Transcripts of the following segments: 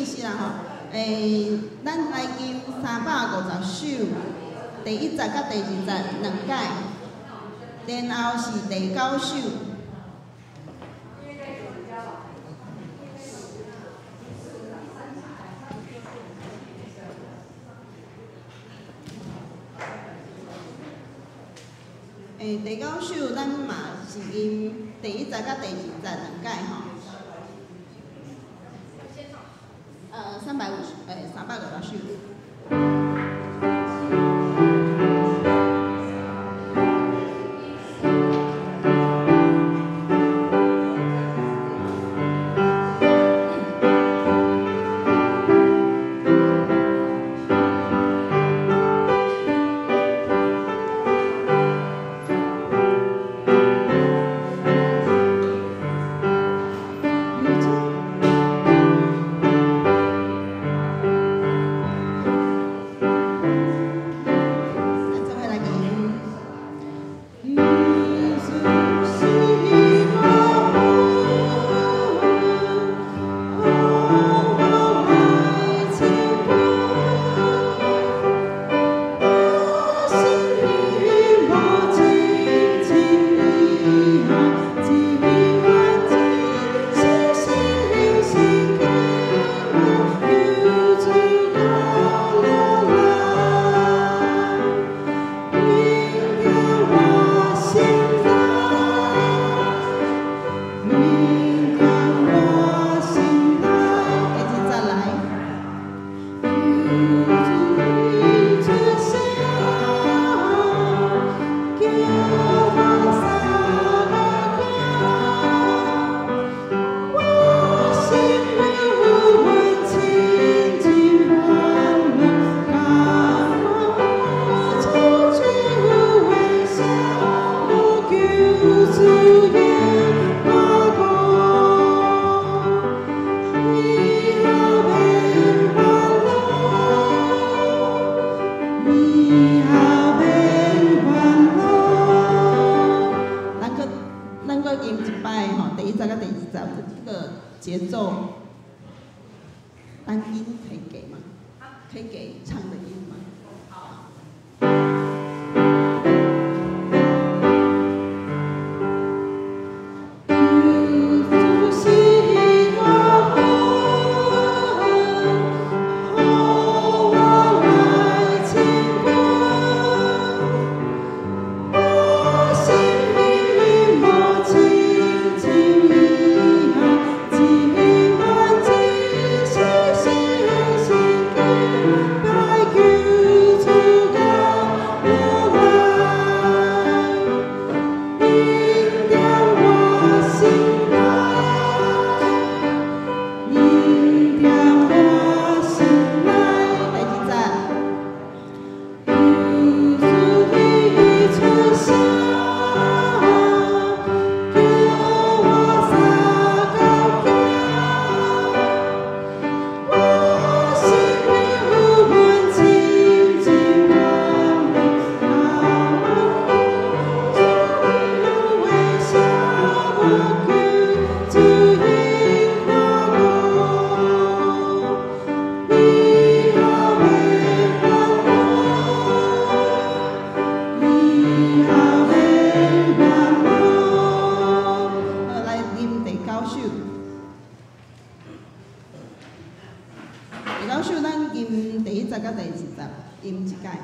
意思啦吼。咱來吟350首，第一節佮第二節兩擺，然後是第九首。第九首咱嘛是吟第一節佮第二節兩擺吼。350，350首。節奏單音可以給嗎？可以給唱的音嗎？好。第九首咱吟第一節佮第二節吟一擺。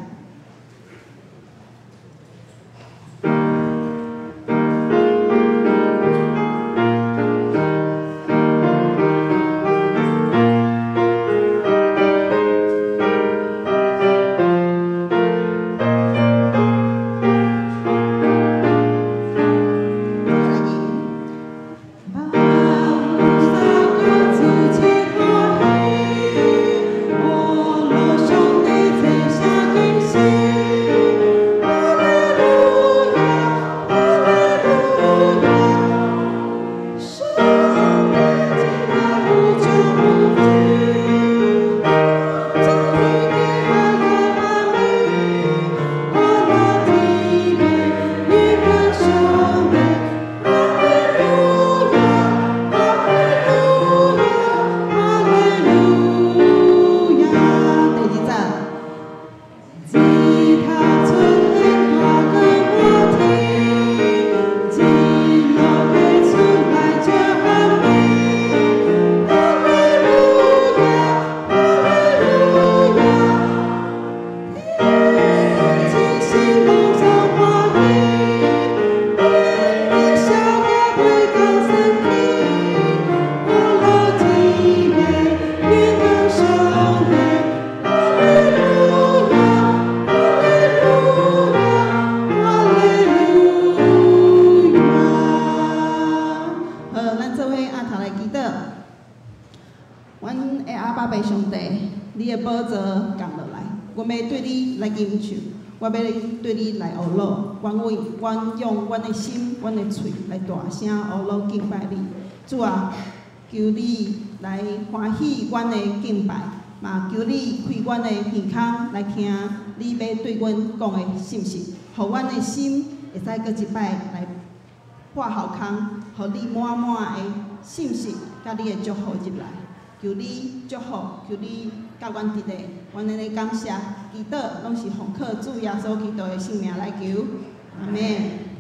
阮的阿爸父上帝，你的寶座降落來，阮欲對你來吟唱，我欲對你來呵咾，阮用阮的心、阮的喙來大聲呵咾敬拜你。主啊，求你來歡喜阮的敬拜，嘛求你開阮的耳孔來聽你欲對阮講的信息，予阮的心會使閣一擺來破喉空，予你滿滿的信息佮你的祝福入來。求你祝福，求你佮阮佇咧，阮按呢感謝，祈禱攏是奉靠主耶穌基督的聖名來求，阿們。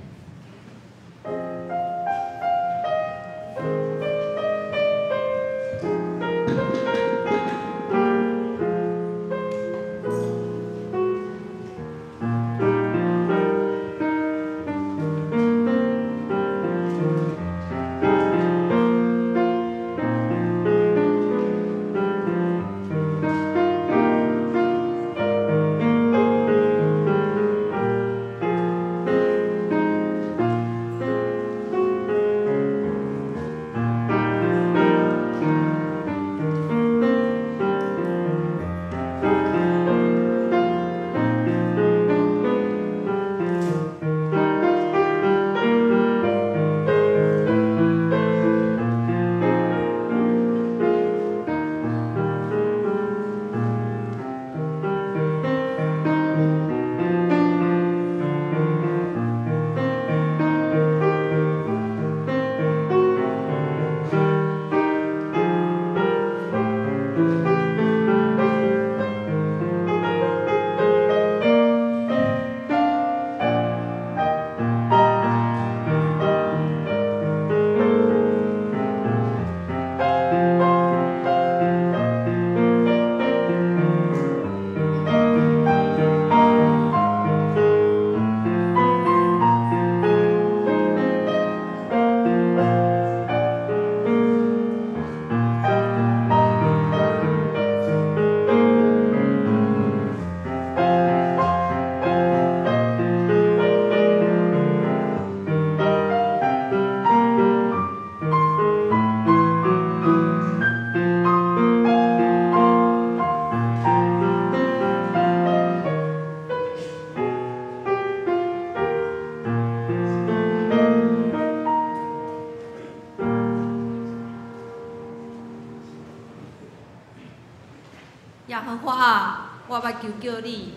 耶和華啊，我欲求告你，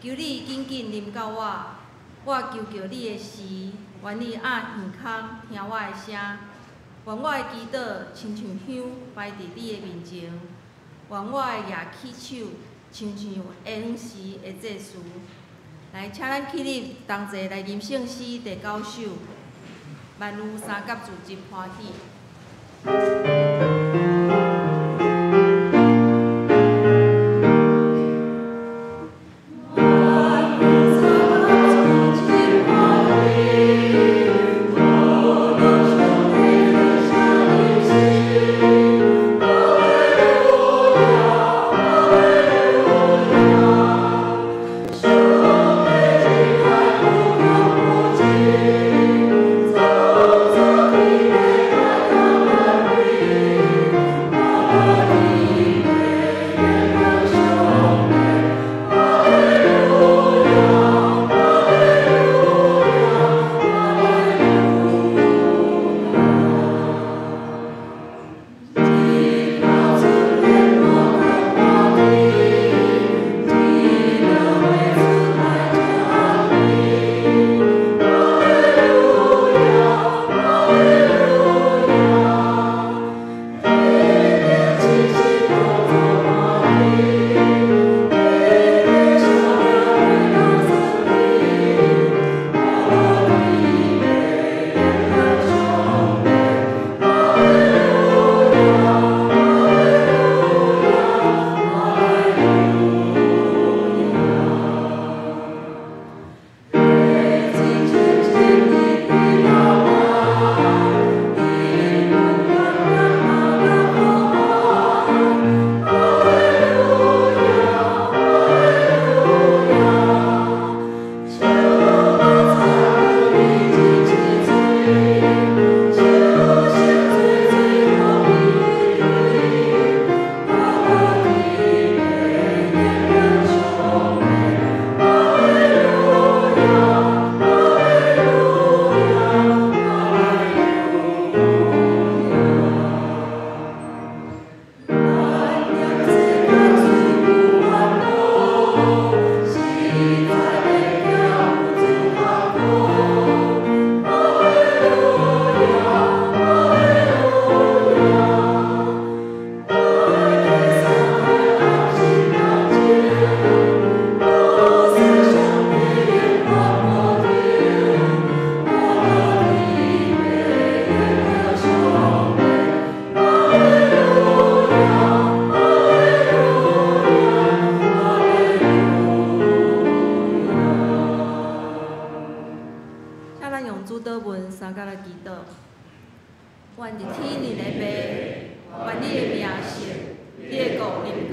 求你緊緊臨到我。我求告你的時，願你掩耳孔聽我的聲，願我的祈禱親像香擺佇你的面前，願我的舉起手親像下昏時的祭司。來，請咱起立，同齊來吟聖詩第九首，萬有三甲自執歡喜。上帝。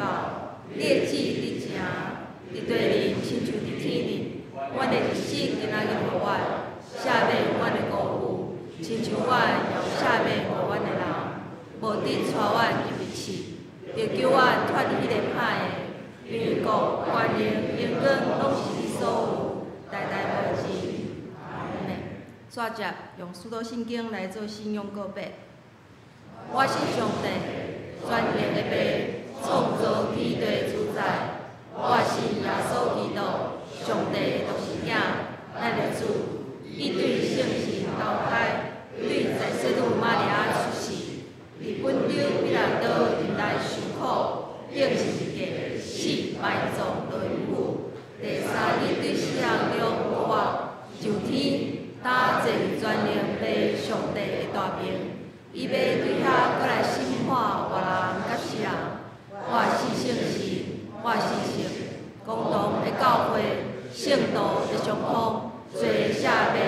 到，你的旨佇正，佇地裡親像佇天裡。阮的日食今仔日予阮，赦免阮的辜負，親像阮也有赦免予阮的人。無得帶阮入去試，著救阮脫離彼個歹的。因為國、權能、榮光攏是你所有，代代無盡。阿們。煞接用使徒信經來做信仰告白。我信上帝，全能的父，創造天地主宰。我信耶穌基督，上帝的獨生囝，咱的主。伊對聖神投胎，對在聖女瑪利亞出世，佇本丟彼拉多入內受苦，釘十字架，死埋葬落陰府。第三日對死人中復活，上天，擔坐佇全能父上帝的大爿。伊欲對遐閣來審判活人佮死人。我信聖神，我信聖公同的教會，聖徒的相通，罪赦免，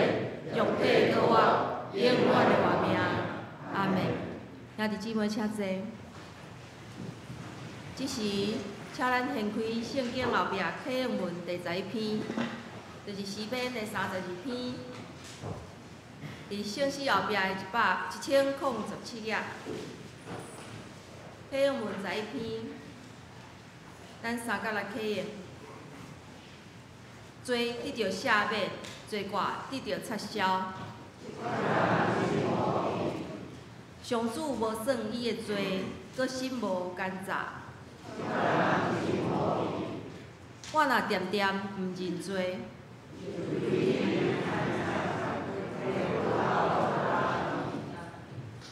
肉體閣活，永遠的活命。阿們。兄弟姊妹，請坐。這時，請咱掀開聖經後壁啟應文第11篇，就是詩篇的32篇。佇聖詩後壁的1017頁，啟應文十一篇，咱三甲來啟應。罪得著赦免，罪過得著擦消。上主無算伊的罪，閣心無奸詐。我若恬恬毋認罪，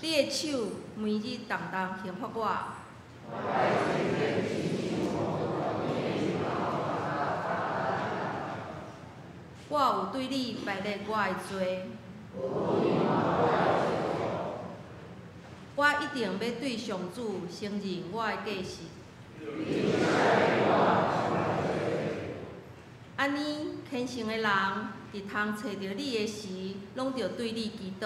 你的手每日重重刑罰我。我有對你敗列我的罪，我一定欲對上主承認我的過失。按呢，虔誠的人佇通揣著你的時，攏著對你祈禱。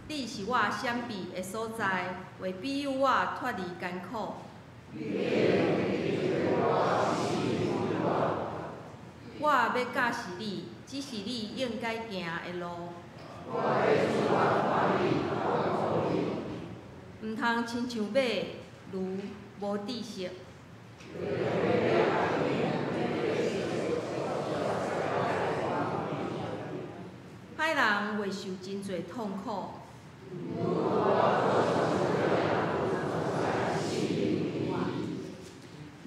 你是我閃避的所在，會庇佑我脫離艱苦。我欲教示你，指示你應該行的路。毋通親像馬驢無知識。歹人會受真濟痛苦。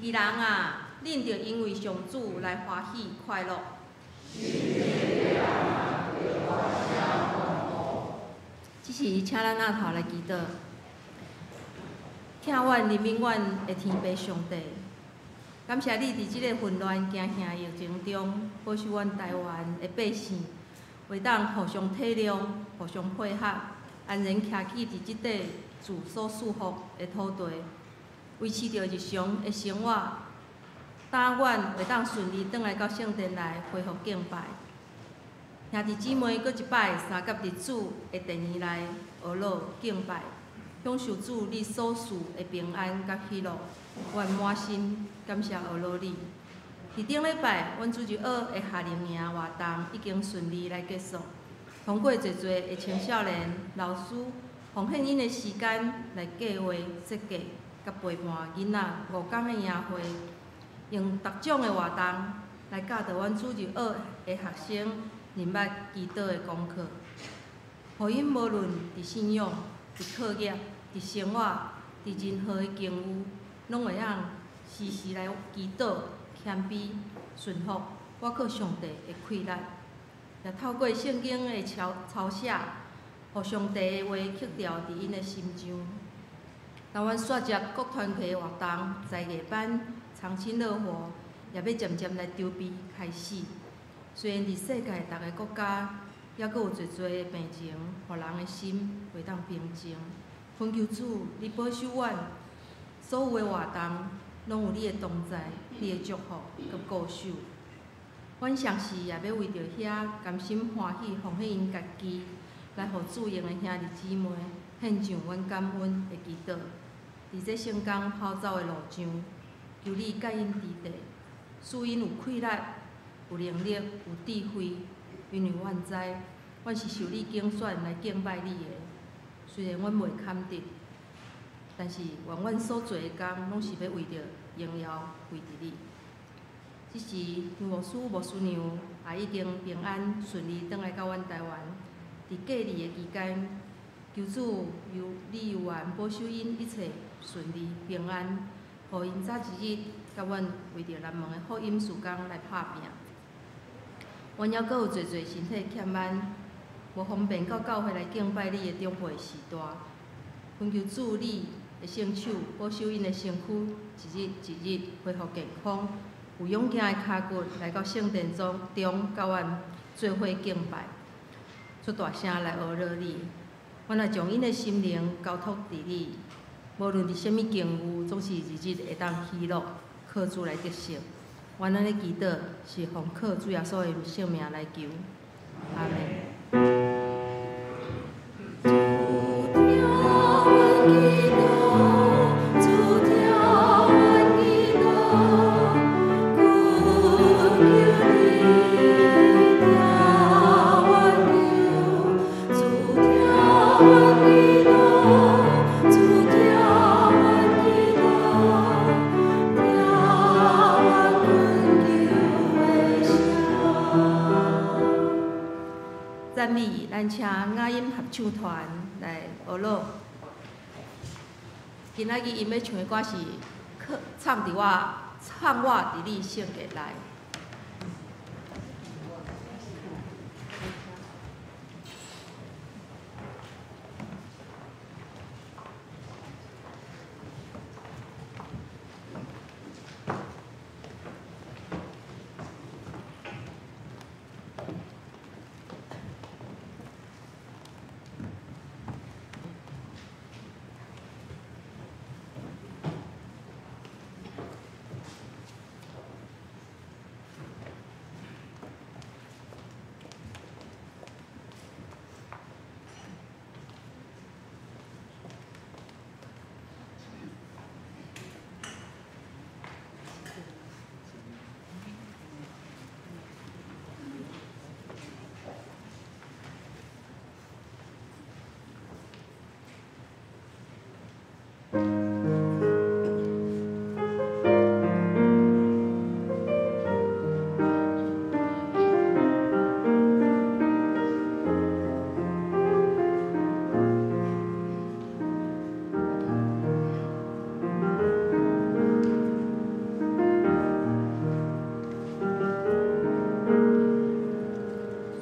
義人啊，恁著因為上主來歡喜快樂。這時，請咱阿頭來祈禱，疼阮憐憫阮的天父上帝，感謝你佇這個混亂驚嚇疫情中，保守阮台灣的百姓，會當互相體諒、互相配合，安然徛起佇這塊主所賜福的土地，維持著日常的生活，等阮會當順利轉來到聖殿內恢復敬拜。兄弟姊妹，閣一擺相佮佇主的殿宇內學樂敬拜，享受主你所賜的平安佮喜樂。阮滿心感謝學樂你。佇頂禮拜，阮主日學的夏令營活動已經順利來結束。通過濟濟的青少年老師奉獻𪜶的時間來計畫設計，佮陪伴囡仔5工的營會，用逐種的活動來教導阮主日學的學生認捌祈禱的功課，予𪜶無論佇信仰、佇課業、佇生活、佇任何的境遇，攏會當時時來祈禱、謙卑、順服，倚靠上帝的氣力，也透過聖經的抄寫，予上帝的話刻牢佇𪜶的心上。當阮煞接各團體的活動，才藝班、長青樂活，也欲漸漸來籌備開始。雖然佇世界逐个國家，猶閣有濟濟的病情，予人的心袂當平靜。懇求主，你保守阮所有的活動，攏有你的同在，你的祝福佮顧守。阮同時也欲為著遐甘心歡喜奉獻𪜶家己，來予主營的兄弟姊妹獻上阮感恩的祈禱。佇這聖工跑走的路上，求你佮𪜶佇地，賜𪜶有氣力、有能力、有智慧，因為阮知，阮是受你揀選來敬拜你的。雖然阮袂堪得，但是願阮所做的工，攏是欲為著榮耀歸佇你。這時，楊牧師、牧師娘也已經平安順利轉來到阮台灣。佇隔離的期間，求主由你猶原保守𪜶一切順利平安，予𪜶早一日佮阮為著南門的福音事工來拍拚。阮猶閣有濟濟身體欠慢，無方便到教會來敬拜你的長輩序大，懇求主你的聖手保守𪜶的身軀，一日一日恢復健康，有勇健的跤骨來到聖殿中中，佮阮做伙敬拜，出大聲來呵咾你。阮也將𪜶的心靈交託佇你，無論佇啥物境遇，總是日日會當喜樂，靠主來得勝。阮按呢祈禱，是奉靠主耶穌的聖名來求，阿們。主聽阮祈禱，主聽阮祈禱，懇求你聽阮求，主聽阮祈禱，主聽阮祈禱，聽阮懇求的聲。讚美，咱請雅音合唱團來呵咾。今仔日𪜶欲唱的歌是，唱我佇你聖殿內。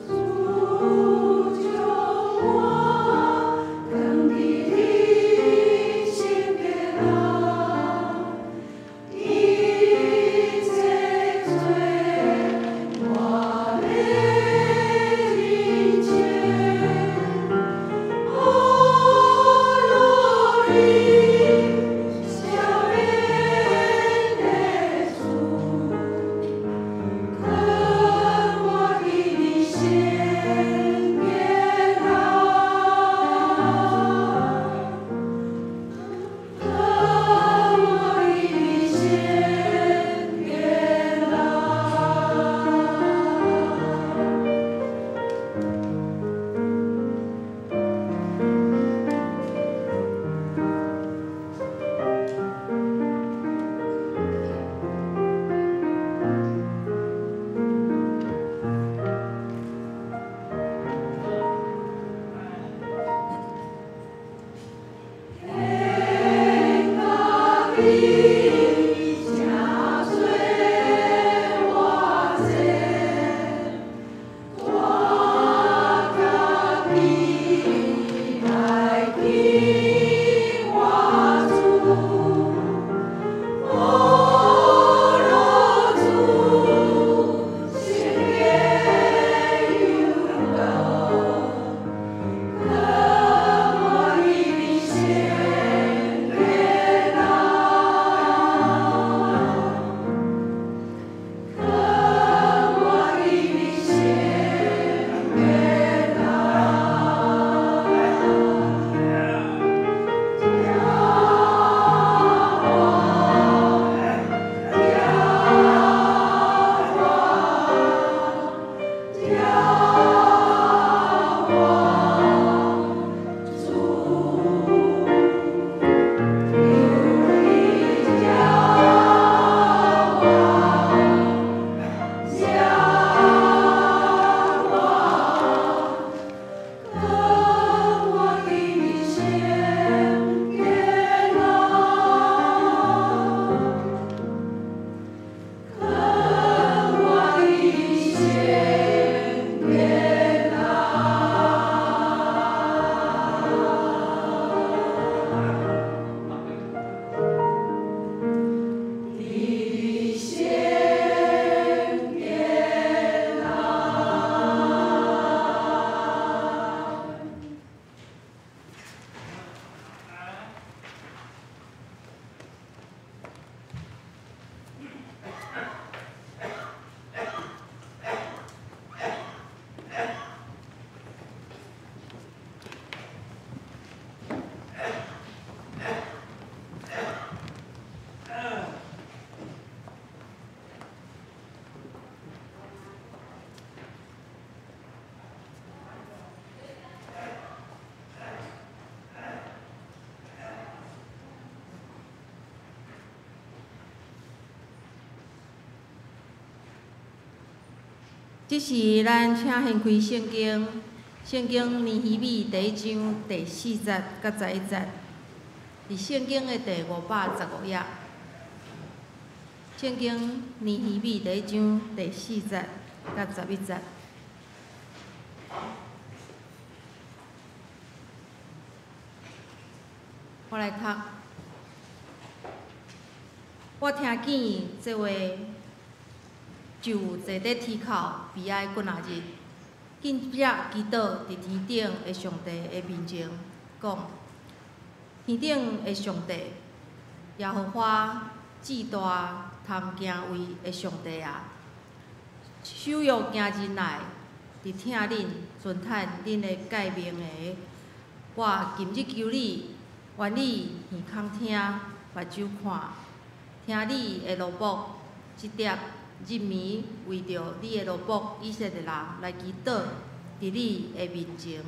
主將我藏佇你聖殿內，一切做我的一切，呵咾你赦免的主，藏我佇你聖殿內，藏我佇你聖殿內。天家己誠濟偌濟，帶家己來見我主，呵咾主聖潔有道，藏我佇你聖殿內。這時咱請掀開聖經，聖經尼希米第一章第四節佮11節，佇聖經的第515頁。聖經尼希米第一章第四節佮11節。我來讀。我聽見這話，就坐佇天口悲哀幾若日，緊接祈禱佇天頂的上帝的面前，講：天頂的上帝，耶和華至大通敬畏的上帝啊，守約行仁愛，伫疼恁、遵趁恁的誡命的，我今日求你，願你耳孔聽，目睭看，聽你的奴僕這帖日暝為著你的奴僕以色列人來祈禱，佇你的面前。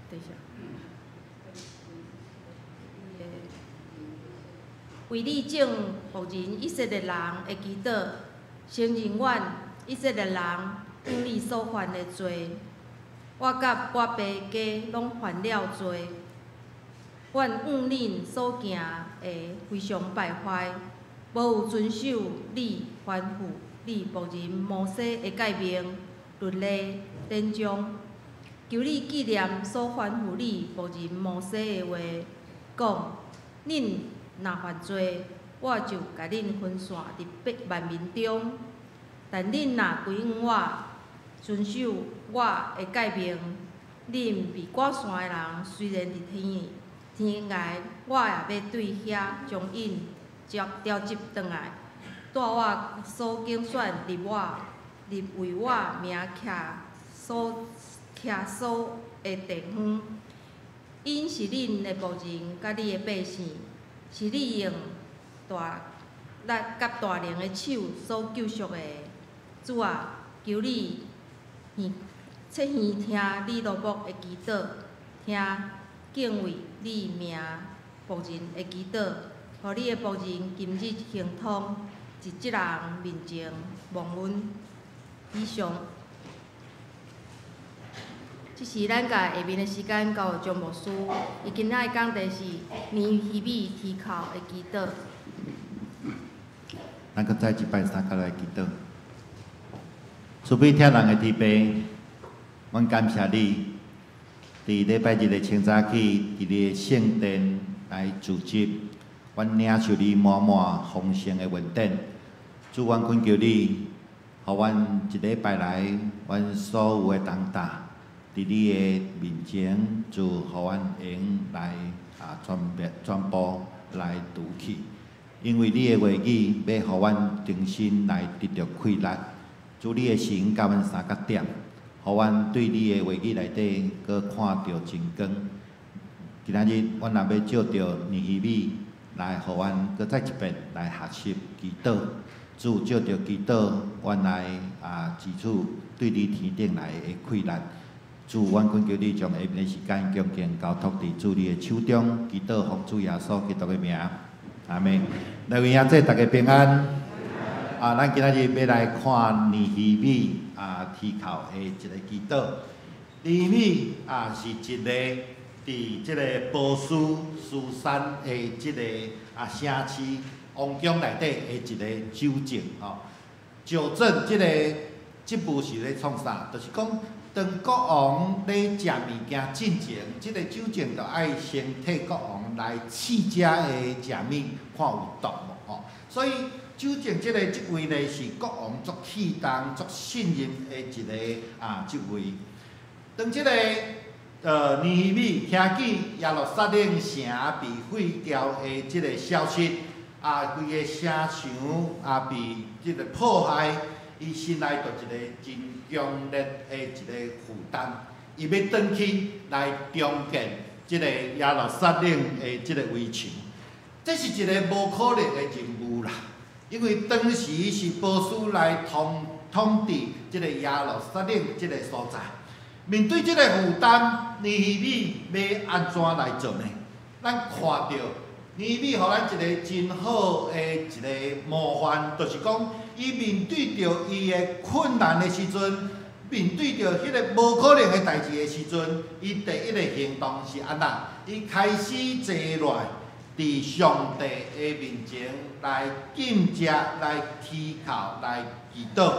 等一下。為你眾僕人以色列人的祈禱，承認阮以色列人向你所犯的罪，我佮我爸家攏犯了罪。阮向恁所行的非常敗壞，無有遵守你吩咐你僕人摩西的誡命、律例、典章。求你紀念所吩咐你僕人摩西的話，講：恁若犯罪，我就共恁分散佇萬民中；但恁若歸向我，遵守我的誡命，恁被趕散的人雖然佇天涯，我也欲對遐將𪜶召集轉來，帶我所揀選立為我名徛所的地方。𪜶是恁的僕人，佮你的百姓，是你用大力佮大能的手所救贖的。主啊，求你側耳聽你奴僕的祈禱，聽敬畏你名僕人的祈禱，予你的僕人今日亨通，佇這人面前蒙恩。以上。這是咱共下面的時間交予張牧師，伊今仔的講題是尼希米天口的祈禱。咱閣再一擺三跤來祈禱。慈悲疼人的天父，阮感謝你，佇禮拜日的清早起，佇你的聖殿來聚集，阮領受你滿滿豐盛的恩典。主，阮懇求你，予阮一禮拜來，阮所有的重擔，佇你的面前，主，予阮會用來全部來除去。因為你的話語欲予阮重新來得著氣力。主，你的神佮阮相佮踮，予阮對你的話語內底閣看著真光。今仔日，阮若欲藉著尼希米來，予阮閣再一遍來學習祈禱。主，藉著祈禱，阮來支取對你天頂來的氣力。主，阮懇求你將下面的時間恭敬交託佇主你的手中，祈禱奉主耶穌基督的名，阿們。來位兄姊，大家平安。咱今仔日欲來看尼希米天口的一个祈禱。尼希米是一个佇這个波斯書珊的這个城市王宮內底的一個酒政吼。酒政這個職務是咧創啥？就是講，當國王咧食物件進前，這個酒政就愛先替國王來試這的食物，看有毒無吼。所以酒政這個職位呢，是國王足器重、足信任的一個職位。當這個尼希米聽見耶路撒冷城被毀掉的這個消息，規个城牆被這個破壞，伊心內就一個真強烈的一個負擔，伊欲轉去來重建這個耶路撒冷的這個圍牆，這是一個無可能的任務啦。因為當時是波斯來統治這個耶路撒冷這個所在，面對這個負擔，尼希米欲按怎來做呢？咱看著尼希米予咱一个真好的一个模範，就是講，伊面對著伊的困難的時陣，面對著彼个無可能的代誌的時陣，伊第一个行動是按怎？伊開始坐落來，佇上帝的面前來禁食、來祈求、來祈禱，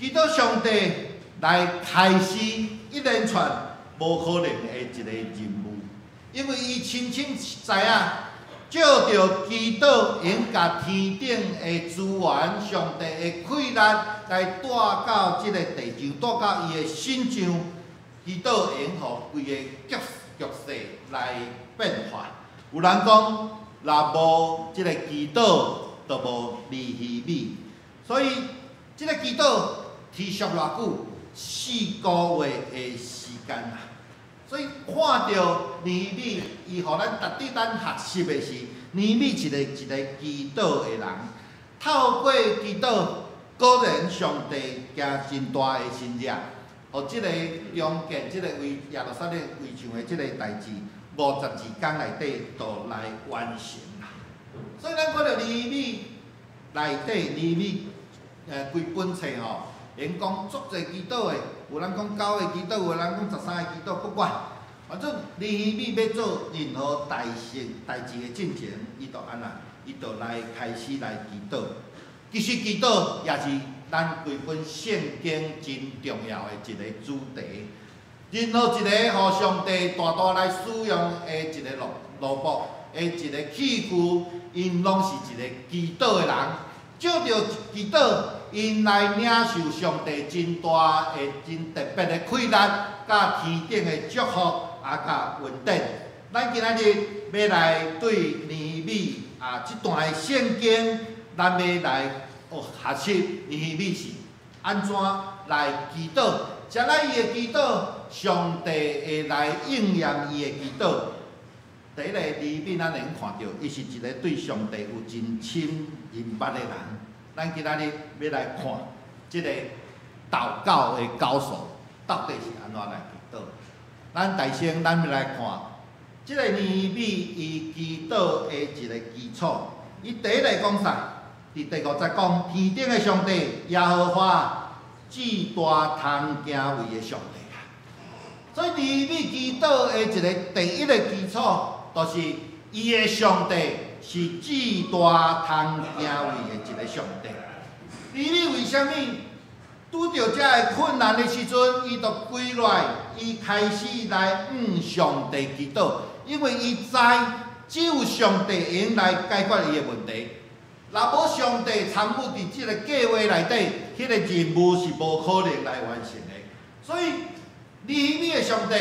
祈禱上帝來開始一連串無可能的一個任務。因為伊深深知影，藉著祈禱會用共天頂的資源、上帝的氣力來帶到這个地上，帶到伊的身上，祈禱會用予規个局勢來變化。有人講，若無這个祈禱，就無尼希米。所以，這个祈禱持續偌久？4個月的時間啊！所以看著尼希米，伊予咱值得咱學習的是，尼希米一個一個祈禱的人，透過祈禱，果然上帝行真大的神蹟，予這个重建這个圍耶路撒冷圍牆的這个代誌，52工內底就來完成啦。所以咱看著尼希米內底，尼希米規本冊吼，會講足濟祈禱的，有人講九个祈禱，有人講13個祈禱，不管，反正尼希米欲做任何大事代誌的進前，伊就按怎？伊就來開始來祈禱。其實祈禱也是咱規本聖經真重要的一個主題。任何一個予上帝大大來使用的一個奴僕的一個器具，𪜶攏是一個祈禱的人。藉著祈禱，𪜶來領受上帝真大的、真特別的氣力，佮天頂的祝福，啊，佮恩典。咱今仔日欲來對尼希米啊這段的聖經，咱欲來學習尼希米是按怎來祈禱，藉來伊的祈禱，上帝會來應驗伊的祈禱。第一个尼希米，咱會用看著，伊是一个對上帝有真深認捌的人。咱今仔日欲來看這个禱告的高手到底是按怎來祈禱。咱大先，咱欲來看這个尼希米伊祈禱的一个基礎。伊第一个講啥？佇第五節講，天頂的上帝耶和華至大通敬畏的上帝啊。所以尼希米祈禱的一个第一个基礎，就是伊的上帝是至大通敬畏的一个上帝。尼希米為啥物拄著遮个困難的時陣，伊就跪落來，伊開始來向上帝祈禱，因為伊知只有上帝會用來解決伊的問題。若無上帝參與佇這个計劃內底，彼个任務是無可能來完成的。所以，尼希米的上帝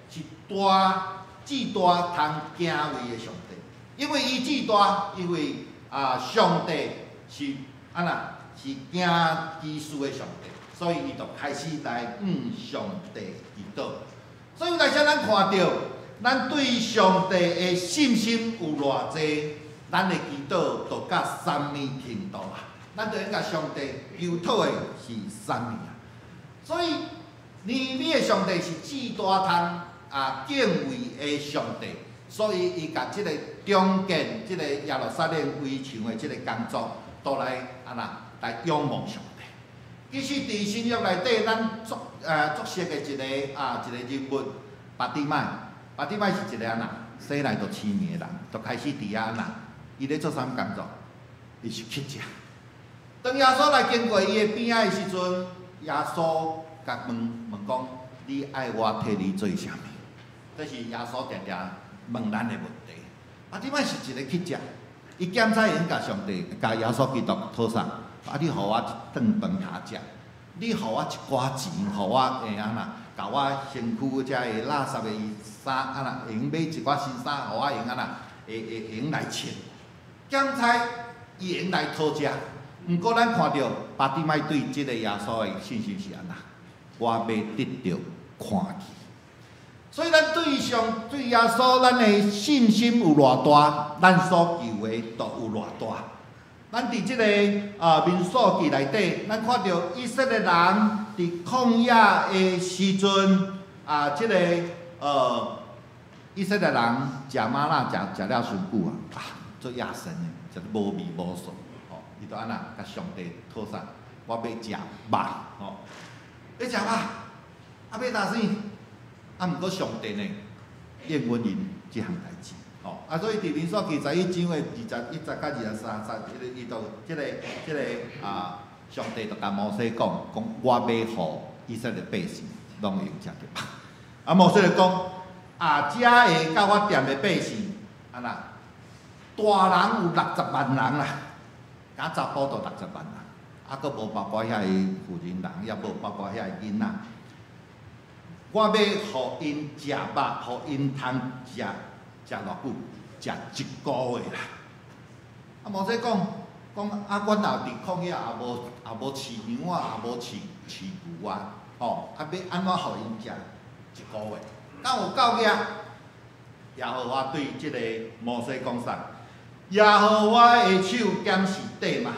是大至大通敬畏的上帝，因為伊至大，因為啊上帝是按怎是行奇事的上帝，所以伊就開始來向上帝祈禱。所以有當時咱看著，咱對上帝的信心有偌濟，咱的祈禱就到啥物程度啊？咱就應共上帝求討的是啥物啊？所以，尼希米的上帝是至大通敬畏的上帝，所以伊共這个重建這个耶路撒冷圍牆的這个工作，都來按怎來仰望上帝。其實佇新約內底，咱足熟的一個人物，巴底買，巴底買是一個按怎生來就痴盲的人，就開始佇遐按怎，伊咧做啥物工作？伊是乞食。當耶穌來經過伊的邊仔的時陣，耶穌共問問講：你愛我替你做啥物？這是耶穌定定問咱的問題。巴底買是一個乞食，伊檢查會用共上帝、共耶穌基督討啥？啊！你予我一頓飯通食，你予我一寡錢，予我會按怎？共我身軀遮个垃圾的衫，按怎會用買一寡新衫，予我會用按怎？會用來穿。檢查伊會用來討食，毋過咱看著巴底買對這个耶穌的信心是按怎？我欲得著看見。所以咱對上對耶穌，咱的信心有偌大，咱所求的就有偌大。咱佇這个民數記內底，咱看著以色列人佇曠野的時陣，這个以色列人食嗎哪食食了傷久啊，啊，足厭神的，食得無味無素，吼，伊就按怎共上帝討啥？我欲食肉，吼，欲食肉，啊，欲呾死？啊，毋過上帝呢，應允𪜶這項代誌，吼，啊，所以佇民數記11章的21節佮23節，彼个伊就這個啊，上帝就共摩西講，講我欲予以色列百姓攏會用食著肉。啊，摩西就講，啊，遮會佮我踮的百姓，按怎，大人有60萬人啦，敢查埔就六十萬人，啊，閣無包括遐个婦人人，也無包括遐个囡仔。我欲予𪜶食肉，予𪜶通食食偌久？食一个月啦。啊，摩西講，講啊，阮也佇曠野也無也無飼羊啊，也無飼飼牛啊，吼，啊，欲按怎予𪜶食一個月？敢有夠額？耶和華對這个摩西講啥？耶和華的手敢是短嗎？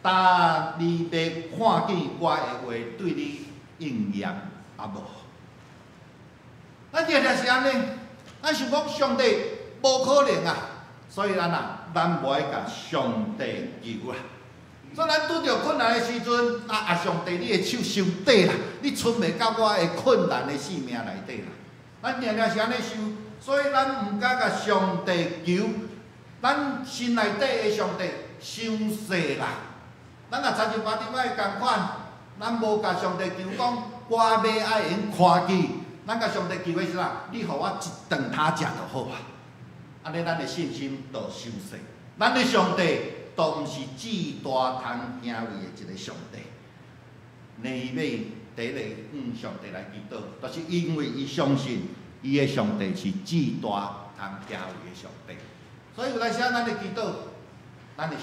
但你欲看見我的話對你應驗啊無？咱定定是按呢，咱想講上帝無可能啊，所以咱啊，咱無愛共上帝求啊。所以咱拄著困難的時陣，啊啊！上帝，你的手傷短啦，你伸袂到我的困難的性命內底啦。咱定定是按呢想，所以咱毋敢共上帝求，咱心內底的上帝傷細啦。咱若親像巴蒂米仝款，咱無共上帝求講，我欲愛會用看見。咱共上帝求的是啥？你予我一頓飯食就好啊！按呢，咱的信心就傷細。咱的上帝都毋是至大通敬畏的一个上帝。尼希米第一个向上帝來祈禱，就是因為伊相信伊的上帝是至大通敬畏的上帝。所以有當時咱的祈禱，咱的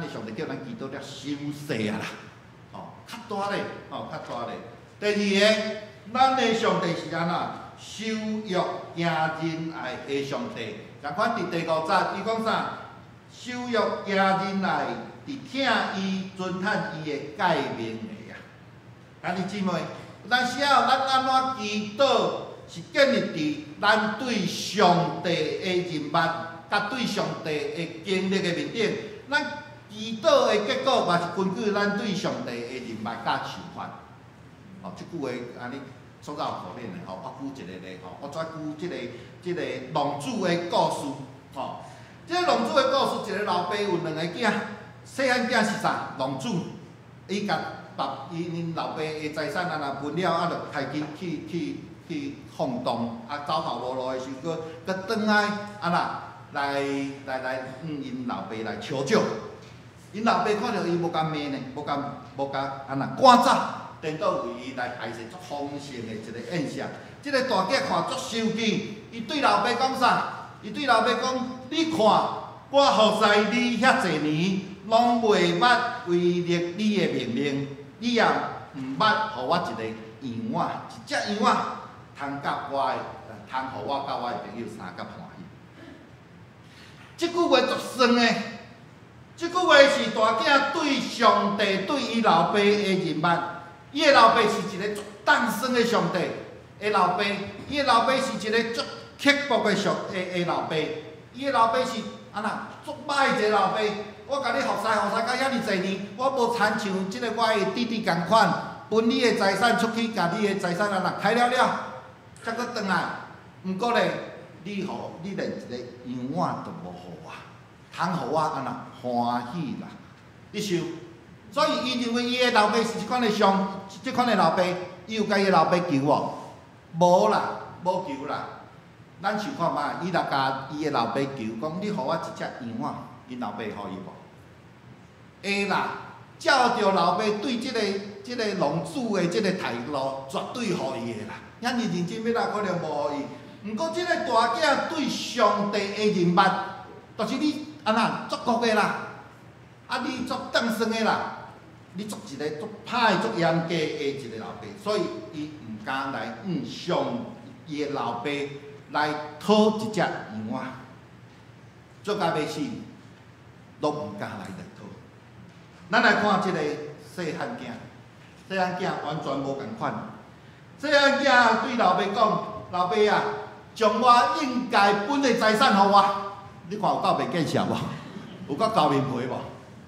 上帝叫咱祈禱了傷細啊啦，吼，較大咧，吼，較大咧。第二个，咱的上帝是按怎？守約行仁愛的上帝。仝款佇第五節，伊講啥？守約行仁愛，佇疼伊、遵行伊的誡命的啊。兄弟姊妹，有當時仔咱按怎祈禱，是建立佇咱對上帝的認捌，佮對上帝的經歷的面頂。咱祈禱的結果，嘛是根據咱對上帝的認捌佮想法。吼，這句話按呢煞較有可能的吼。我舉一個例吼，我再舉這個浪子的故事吼。這个浪子的故事，一個老爸有兩個囝，細漢囝是啥？浪子，伊共爸伊𪜶老爸的財產啊，若分了，啊，就開始去放蕩，啊，走投無路的時陣，閣轉來啊啦，來向𪜶老爸來求救。𪜶老爸看著伊無共罵呢，無共按怎趕走，顛倒為伊來排設足豐盛的一個宴席。這个大囝看足生氣，伊對老爸講啥？伊對老爸講：你看，我服侍你遐濟年，攏袂捌違逆你的命令，你也毋捌予我一個羊仔，一隻羊仔，通佮我的，通予我佮我的朋友相佮歡喜。這句話足酸的，這句話是大囝對上帝、對伊老爸的認捌。伊的老爸是一个足膽酸的上帝的老爸，伊的老爸是一个足刻薄的上的老爸，伊的老爸是按怎足歹一个老爸。我共你服侍服侍到遐爾濟年，我無親像這个我的弟弟仝款，分你的財產出去，共你的財產按怎開了了，才閣轉來。毋過咧，你予你連一个羊仔都無予我，通予我按怎歡喜啦？你想，所以伊認為伊的老爸是這款的上，這款的老爸，伊有共伊的老爸求無？無啦，無求啦。咱想看覓，伊若共伊的老爸求，講你予我一隻羊仔，𪜶老爸會予伊無？會啦，照著老爸對這個浪子的這個態度，絕對予伊的啦。遐爾認真，欲哪可能無予伊？毋過這個大囝對上帝的認捌，就是你按怎足惡的啦，啊你足當算的啦，你足一個足歹、足嚴格的一個老爸，所以伊毋敢來向上伊的老爸來討一隻羊仔，做甲欲死，攏毋敢來討。咱來看這個細漢囝，細漢囝完全無仝款。細漢囝對老爸講：老爸啊，將我應該分的財產予我。你看有夠袂見識無？有夠厚面皮無？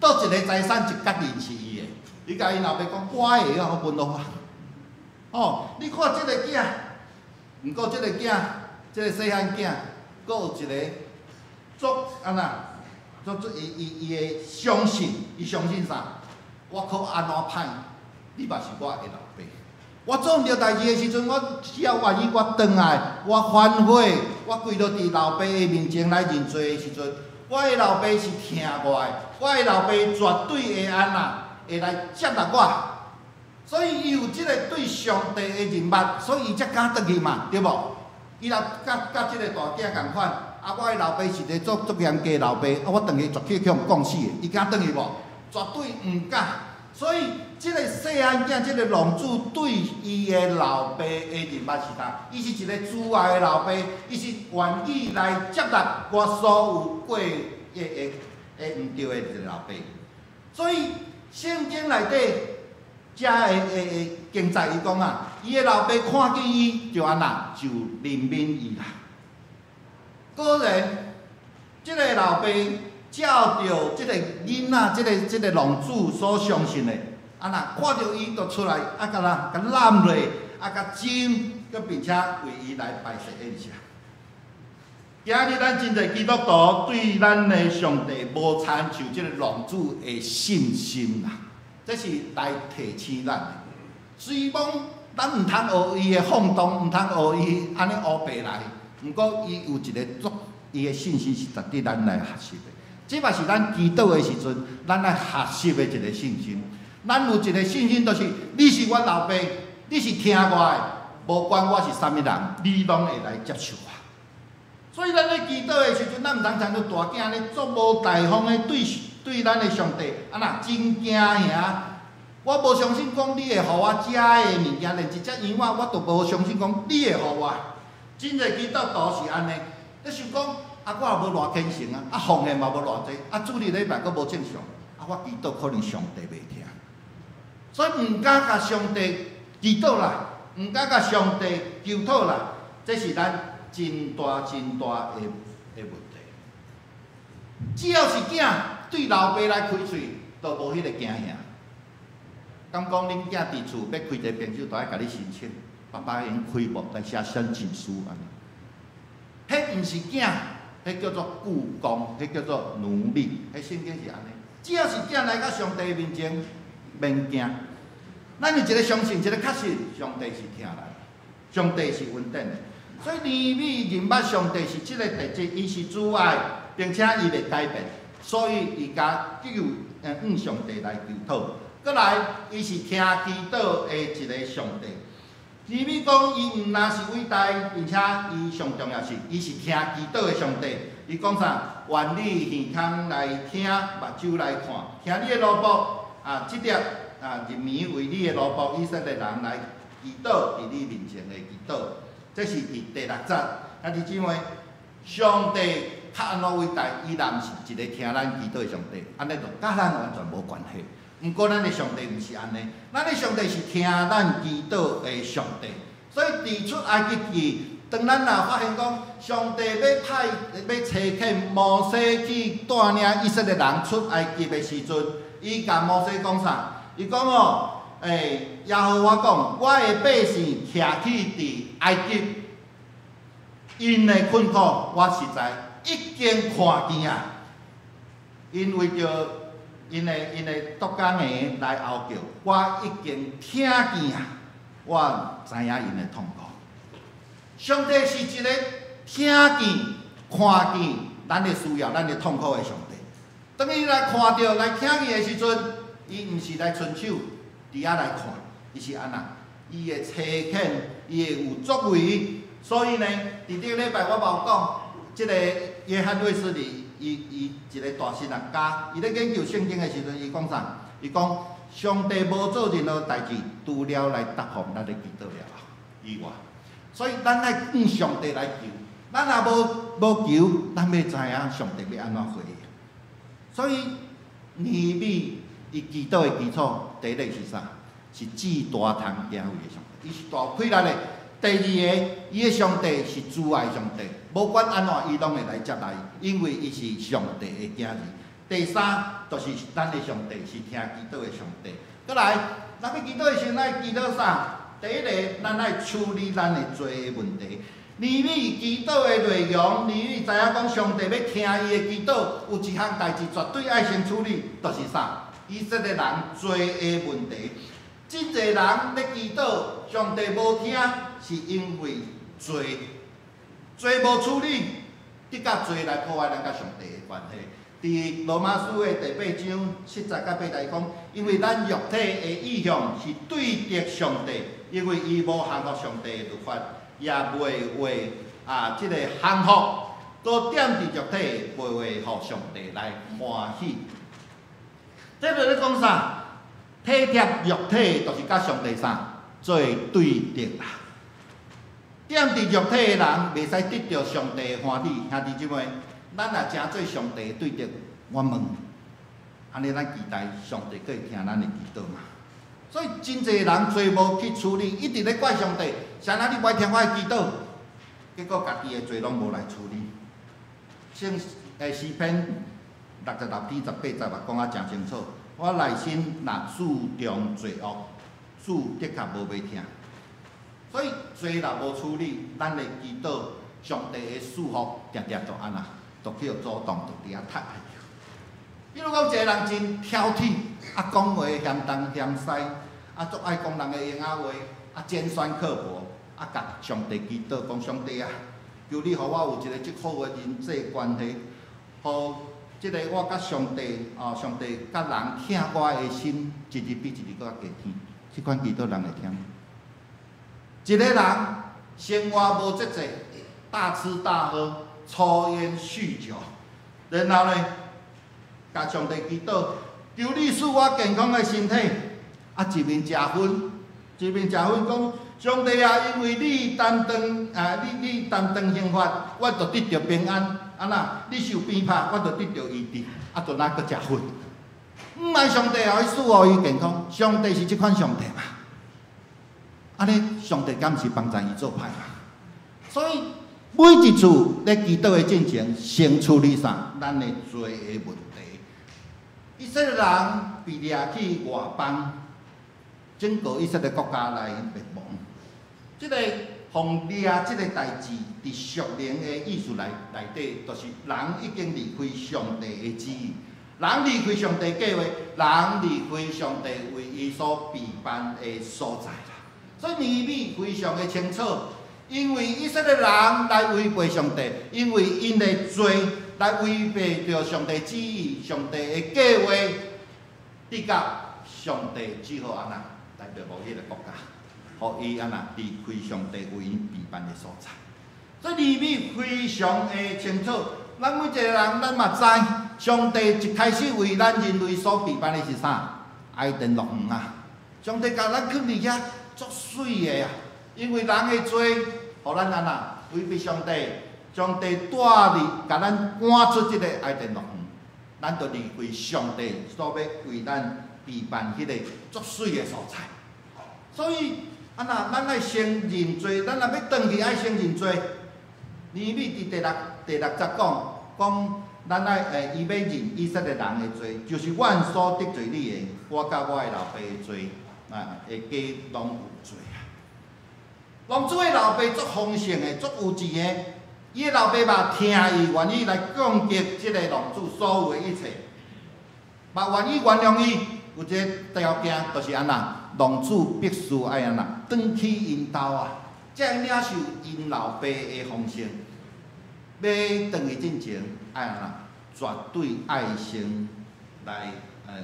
佗一個財產一角銀是伊的，伊共伊老爸講，我的啊，予分予我。哦，你看這個囝，毋過這個囝，這個細漢囝，閣有一個足按怎，足足伊伊伊會相信，伊相信啥？我閣按怎歹，你嘛是我的老爸。我做毋著代誌的時陣，我只要願意我轉來，我反悔，我跪落佇老爸的面前來認罪的時陣，我的老爸是疼我的，我的老爸絕對會按怎，會來接納我。所以伊有這個對上帝的認捌，所以伊才敢轉去嘛，對無？伊若佮佮這個大囝仝款，啊，我的老爸是一個足足嚴格的老爸，啊，我轉去絕對去予講死的，伊敢轉去無？絕對毋敢。所以，這個細漢囝，這個浪子對伊的老爸的認捌是啥？伊是一個慈愛的老爸，伊是願意來接納我所有過的的的毋對的一個老爸。所以，聖經內底遮的的的記載，伊講啊，伊的老爸看見伊就按怎，就憐憫伊啦。果然，這個老爸照著這個囡仔，這個這個浪子所相信的，啊若看著伊就出來，啊共啦，共攬落，啊共親，閣並且為伊來擺設宴席。今日咱真濟基督徒對咱的上帝無親像這個浪子的信心啦，這是來提醒咱的。雖罔咱毋通學伊的放蕩，毋通學伊按呢烏白來，毋過伊有一個足，伊的信心是值得咱來學習的。這嘛是咱祈禱的時陣，咱愛學習的一個信心。咱有一個信心，就是你是阮老爸，你是聽我的，無管我是啥物人，你攏會來接受我。所以咱咧祈禱的時陣，咱毋通親像大囝按呢足無大方的對對咱的上帝，按怎真驚嚇。我無相信講你會予我食的物件，連一隻羊仔我都無相信講你會予我。真濟基督徒是按呢，你想講啊，我也無偌虔誠啊，啊奉獻嘛無偌濟，啊主日禮拜閣無正常，啊我祈禱可能上帝袂聽，所以毋敢共上帝祈禱啦，毋敢共上帝求討啦，這是咱真大真大的的問題。只要是囝對老爸來開喙，都無彼個驚嚇。敢講恁囝佇厝欲開一個朋友，都愛共你申請，爸爸會用開無來寫申請書按呢。彼毋是囝，彼叫做僱工，彼叫做奴隸。彼聖經是按呢。只要是囝來到上帝面前，免驚。咱有一個相信，一個確信，上帝是聽咱，上帝是恩典的。所以尼希米認捌上帝是這個特質，伊是慈愛，並且伊袂改變，所以伊敢求向上帝來求討。閣來，伊是聽祈禱的一個上帝。尼希米講，伊毋但是偉大，並且伊上重要是，伊是聽祈禱的上帝。伊講啥？願你耳孔來聽，目睭來看，聽你的奴僕啊，這粒啊，日暝為你的奴僕以色列人來祈禱，佇你面前的祈禱。這是佇第六節。兄弟姊妹，上帝較按怎偉大？伊若毋是一個聽咱祈禱的上帝，按呢就佮咱完全無關係。毋過咱的上帝毋是按呢，咱的上帝是聽咱祈禱的上帝。所以佇出埃及記，當咱若發現講上帝欲派欲差遣摩西去帶領以色列人出埃及的時陣，伊共摩西講啥？伊講哦，耶和華講，我的百姓徛起佇埃及，𪜶的困苦，我實在已經看見啊。𪜶為著𪜶的督工的來哀叫，我已經聽見啊，我知影𪜶的痛苦。上帝是一個聽見、看見咱的需要、咱的痛苦的上帝。當伊來看著、來聽見的時陣，伊毋是來伸手佇遐來看，伊是按怎？伊會差遣，伊會有作為。所以呢，佇頂禮拜我嘛有講，這個約翰衛斯理，伊伊一個大神學家，伊咧研究聖經的時陣，伊講啥？伊講上帝無做任何代誌，除了來答覆咱的祈禱了以外。所以咱愛向上帝來求，咱若無無求，咱欲知影上帝欲按怎回應。所以尼希米伊祈禱的基礎，第一個是啥？是至大通敬畏的上帝，伊是大有氣力的。第二个，伊的上帝是慈愛上帝，無管按怎，伊攏會來接納伊，因為伊是上帝的囝兒。第三，就是咱的上帝是聽祈禱的上帝。閣來，咱欲祈禱的時陣，愛祈禱啥？第一個，咱愛處理咱的罪的問題。尼米祈禱的內容，尼米知影講上帝欲聽伊的祈禱，有一項代誌絕對愛先處理，就是啥？以色列人罪的問題。真濟人咧祈禱，上帝無聽，是因為罪，罪無處理，得甲罪來破壞咱佮上帝的關係。佇羅馬書的第八章七節佮八節講，因為咱肉體的意向是對敵上帝，因為伊無降服上帝的律法，也袂會啊，這個降服，閣踮佇肉體，袂會予上帝來歡喜。這就咧講啥？體貼肉體，就是佮上帝啥做對敵啦。踮佇肉體的人，袂使得著上帝的歡喜。兄弟姊妹，咱若成做上帝的對敵，我問，按呢咱期待上帝閣會聽咱的祈禱嗎？所以真濟人罪無去處理，一直咧怪上帝，啥人你無愛聽我的祈禱？結果家己的罪攏無來處理。聖詩篇66篇18節嘛講啊誠清楚，我內心若注重罪惡，主的確無欲聽。所以罪若無處理，咱的祈禱，上帝的賜福，定定就按怎，就去予阻擋，就佇遐窒下去。比如講，一個人真挑剔，啊，講話嫌東嫌西，啊，足愛講人的閒仔話，啊，尖酸刻薄，啊，共上帝祈禱講上帝啊，求你予我有一個足好的人際關係，予這個我佮上帝，哦，上帝佮人疼我的心，一日比一日閣較加疼。這款祈禱人會聽？一個人生活無節制，大吃大喝，抽菸酗酒，然後呢，共上帝祈禱，求你賜我健康的身體。啊，一面食薰，一面食薰，講上帝啊，因為你擔當啊，你你擔當刑罰，我就得著平安。啊若，你受鞭拍，我就得著醫治。啊，就那閣食薰。毋愛上帝予伊賜予伊健康，上帝是這款上帝嘛？按呢，上帝敢毋是幫贊伊做歹嘛？所以每一次咧祈禱的進前，先處理啥？咱的罪的問題。以色列人被掠去外邦，整個以色列國家來滅亡。這個予掠這個代誌，佇屬靈的意思內內底，就是人已經離開上帝的旨意，人離開上帝計劃，人離開上帝為伊所備辦的所在啦。所以尼米非常的清楚，因為以色列人來違背上帝，因為𪜶的罪來違背著上帝旨意、上帝的計劃，直到上帝只好按怎來滅亡彼個國家，予伊按怎離開上帝為𪜶備辦的所在。所以尼米非常的清楚，咱每一個人咱嘛知，上帝一開始為咱人類所備辦的是啥？伊甸樂園啊！上帝共咱囥佇遐足媠的啊！因為人的罪，予咱按怎違背上帝，上帝帶入共咱趕出這個伊甸樂園，咱就離開上帝所欲為咱備辦彼個足媠的所在。所以，按怎咱愛先認罪，咱若欲轉去愛先認罪。尼米佇第六節講，講咱愛伊欲認以色列人的罪，就是阮所得罪你的，我佮我的老爸的罪，啊，的家攏有罪啊。浪子的老爸足豐盛的，足有錢的，伊的老爸嘛疼伊，願意來供給這個浪子所有的一切，嘛願意原諒伊。有一个條件，就是按怎，浪子必須愛按怎，轉去𪜶兜啊，才會領受𪜶老爸的豐盛。欲轉去進前，愛按怎，絕對愛先來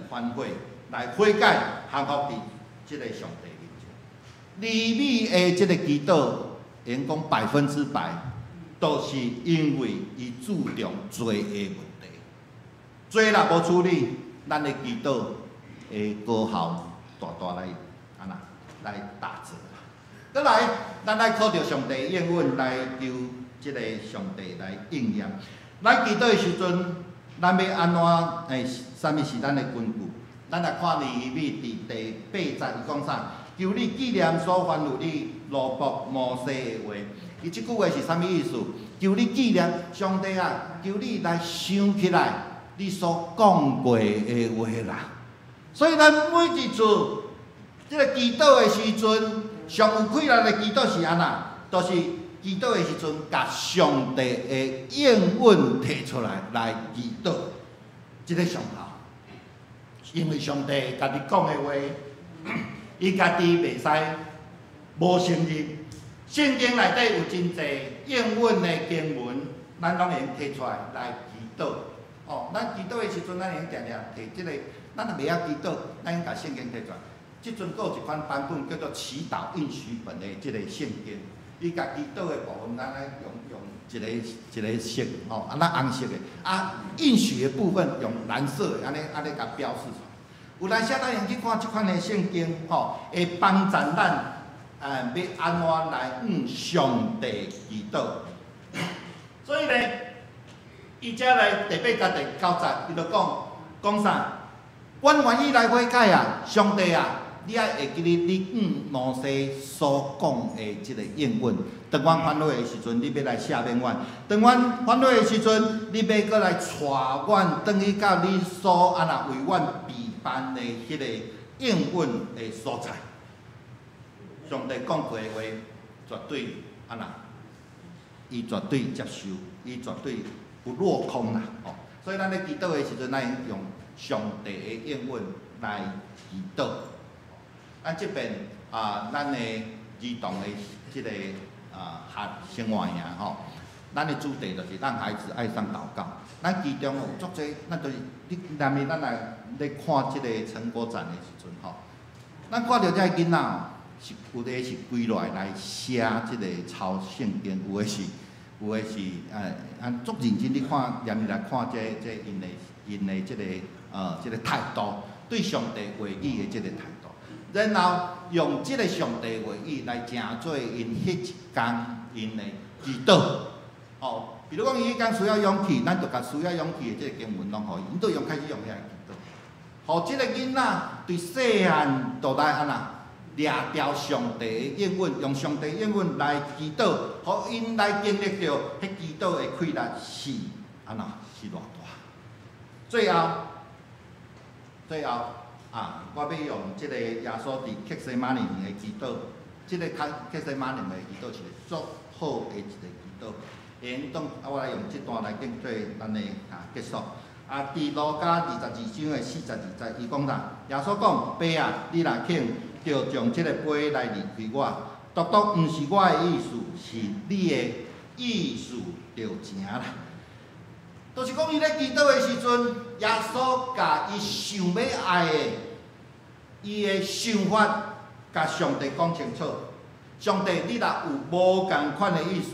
反悔，來悔改，降服佇這个上帝面前。尼米的這个祈禱，會用講100%，都是因為伊注重罪的問題。罪若無處理，咱的祈禱會果效大大來按怎來打折啦。閣來，咱愛靠著上帝應允來求這个上帝來應驗。咱祈禱的時陣，咱欲按怎？啥物是咱的根據？咱來看尼希米佇第八節，伊講啥？求你紀念所吩咐你羅卜摩西的話。伊這句話是啥物意思？求你紀念上帝啊！求你來想起來你所講過的話啦。所以咱每一次這个祈禱的時陣，上有氣力的祈禱是按怎？就是祈禱的時陣，共上帝的應允提出來來祈禱，這个上好。因為上帝家己講的話，伊家己袂使無承認。聖經內底有真濟應允的經文，咱攏會用提出來來祈禱。哦，咱祈禱的時陣，咱會用定定提這个。咱若袂曉祈禱，咱用共聖經提出來。這陣閣有一款版本叫做祈禱應許本的這个聖經，伊共祈禱的部分，咱愛用用一个一个色，吼，啊，咱紅色的，啊，應許的部分用藍色的，按呢按呢共標示出來。有當時咱會去看這款的聖經，吼，會幫助咱，欲按怎來向上帝祈禱。所以呢，伊遮來第八節第九節，伊就講講啥？阮願意來悔改啊！上帝啊，你愛會記得你向摩西所講的這个應允。當阮反悔的時陣，你欲來赦免阮；當阮反悔的時陣，你欲閣來帶阮轉去到你所按怎為阮備辦的彼个應允的所在。上帝講過的話，絕對按怎？伊絕對接受，伊絕對不落空啦！吼，所以咱咧祈禱的時陣，咱用上帝的應允來祈禱。咱這邊啊，咱的兒童的這个啊學生活營吼，咱的主題就是讓孩子愛上禱告。咱其中有足濟，咱就是你，若是咱來咧看這个成果展的時陣吼，咱看著這个囡仔是有的是跪落來來寫這个抄聖經，有的是有的是啊足認真咧看，連入來看這這𪜶的𪜶的這个這个態度，對上帝話語的這个態度，然後用這个上帝話語來成做𪜶彼一工𪜶的祈禱。哦，比如講伊彼工需要勇氣，咱就共需要勇氣的這个經文攏予伊，𪜶就用開始用遐來祈禱。予這个囡仔對細漢就來按怎掠著上帝的應允，用上帝應允來祈禱，予𪜶來經歷著彼祈禱的氣力是按怎是偌大。最後，最後啊，我欲用這个耶穌佇客西馬尼園的祈禱，這个較客西馬尼園的祈禱是足好的一個祈禱。會用當啊，我來用這段來當做咱的啊結束。啊，佇路加22章的42節，伊講啥？耶穌講：爸啊，你若肯，就將這个杯來離開我。獨獨毋是我的意思，是你的意思就成啦。就是講，伊咧祈禱的時陣，耶穌共伊想欲愛的，伊的想法，共上帝講清楚。上帝，你若有無仝款的意思，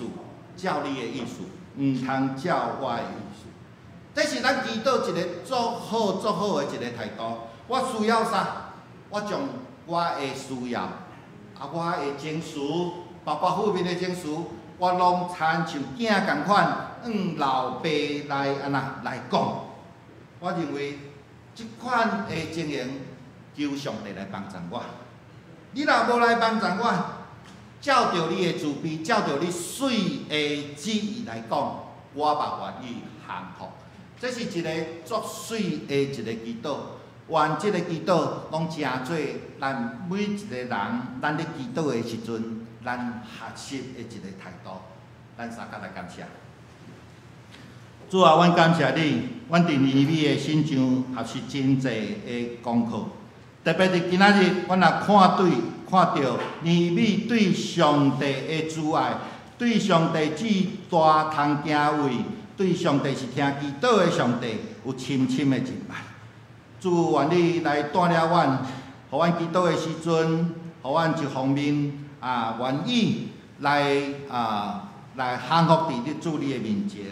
照你的意思，毋通照我的意思。這是咱祈禱一个足好、足好的一个態度。我需要啥？我將我的需要，啊，我的情緒，包括負面的情緒，我攏親像囝仝款，向老爸來按怎來講。我認為這款的情形，求上帝來幫助我。你若無來幫助我，照著你的慈悲，照著你媠的旨意來講，我嘛願意降服。這是一个足媠的一个祈禱。願這个祈禱攏成做咱每一个人，咱咧祈禱的時陣，咱學習的一个態度。咱三甲來感謝。主啊，阮感謝你，阮佇尼米的身上學習真濟的功課。特別佇今仔日，阮若看對看著尼米對上帝的慈愛，對上帝至大通敬畏，對上帝是聽祈禱的上帝有深深的認捌。主願你來帶領阮，予阮祈禱的時陣，予阮一方面啊願意來啊來降服佇你主你的面前。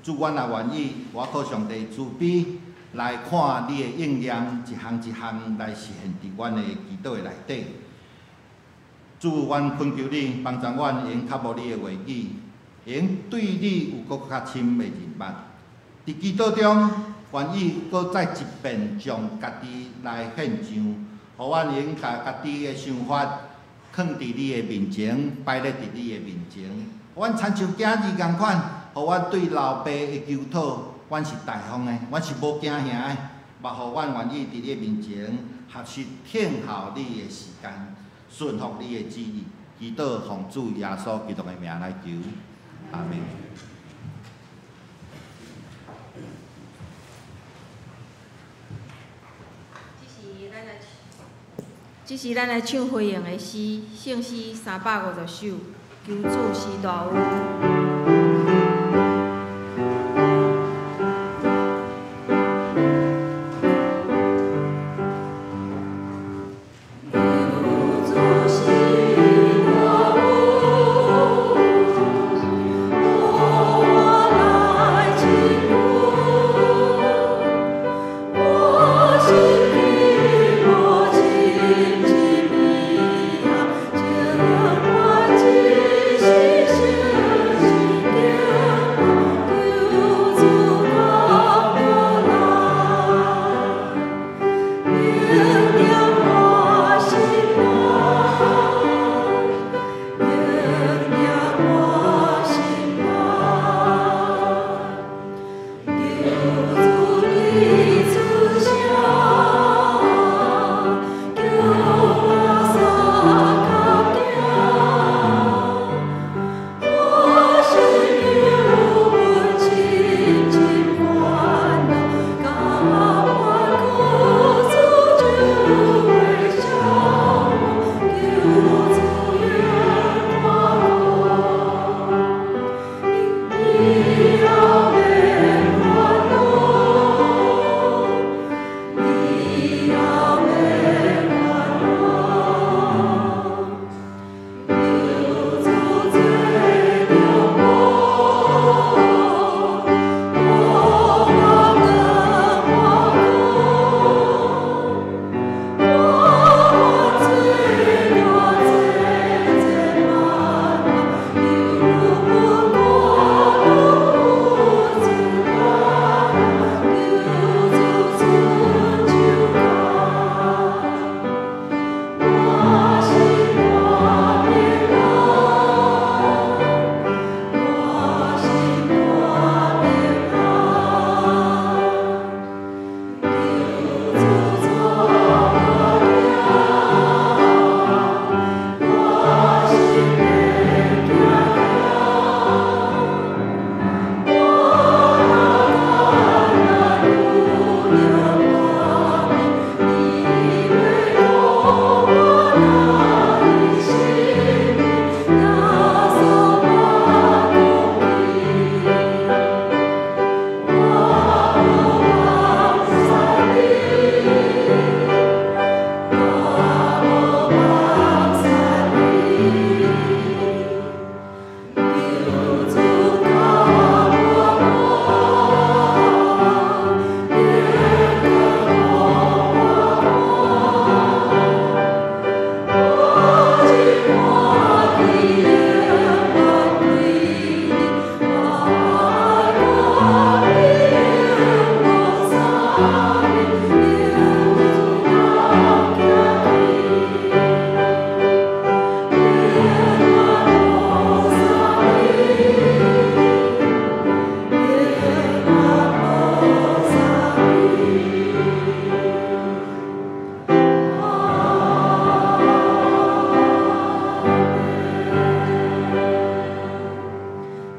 主，阮也願意，倚靠上帝慈悲來看你的應驗，一項一項來實現佇阮的祈禱的內底。主，阮懇求你幫助阮，會用較無你的話語，會用對你有閣較深的認捌。佇祈禱中，願意閣再一遍將家己來獻上，予阮會用共家己的想法，較囥佇你的面前，擺咧佇你的面前。阮親像囝兒仝款，予阮對老爸的求討，阮是大方的，阮是無驚嚇的，嘛予阮願意佇你的面前學習聽候你的時間，順服你的旨意，祈禱奉主耶穌基督的名來求，阿們。這是咱來唱回應的詩，聖詩350首，求主施大恩。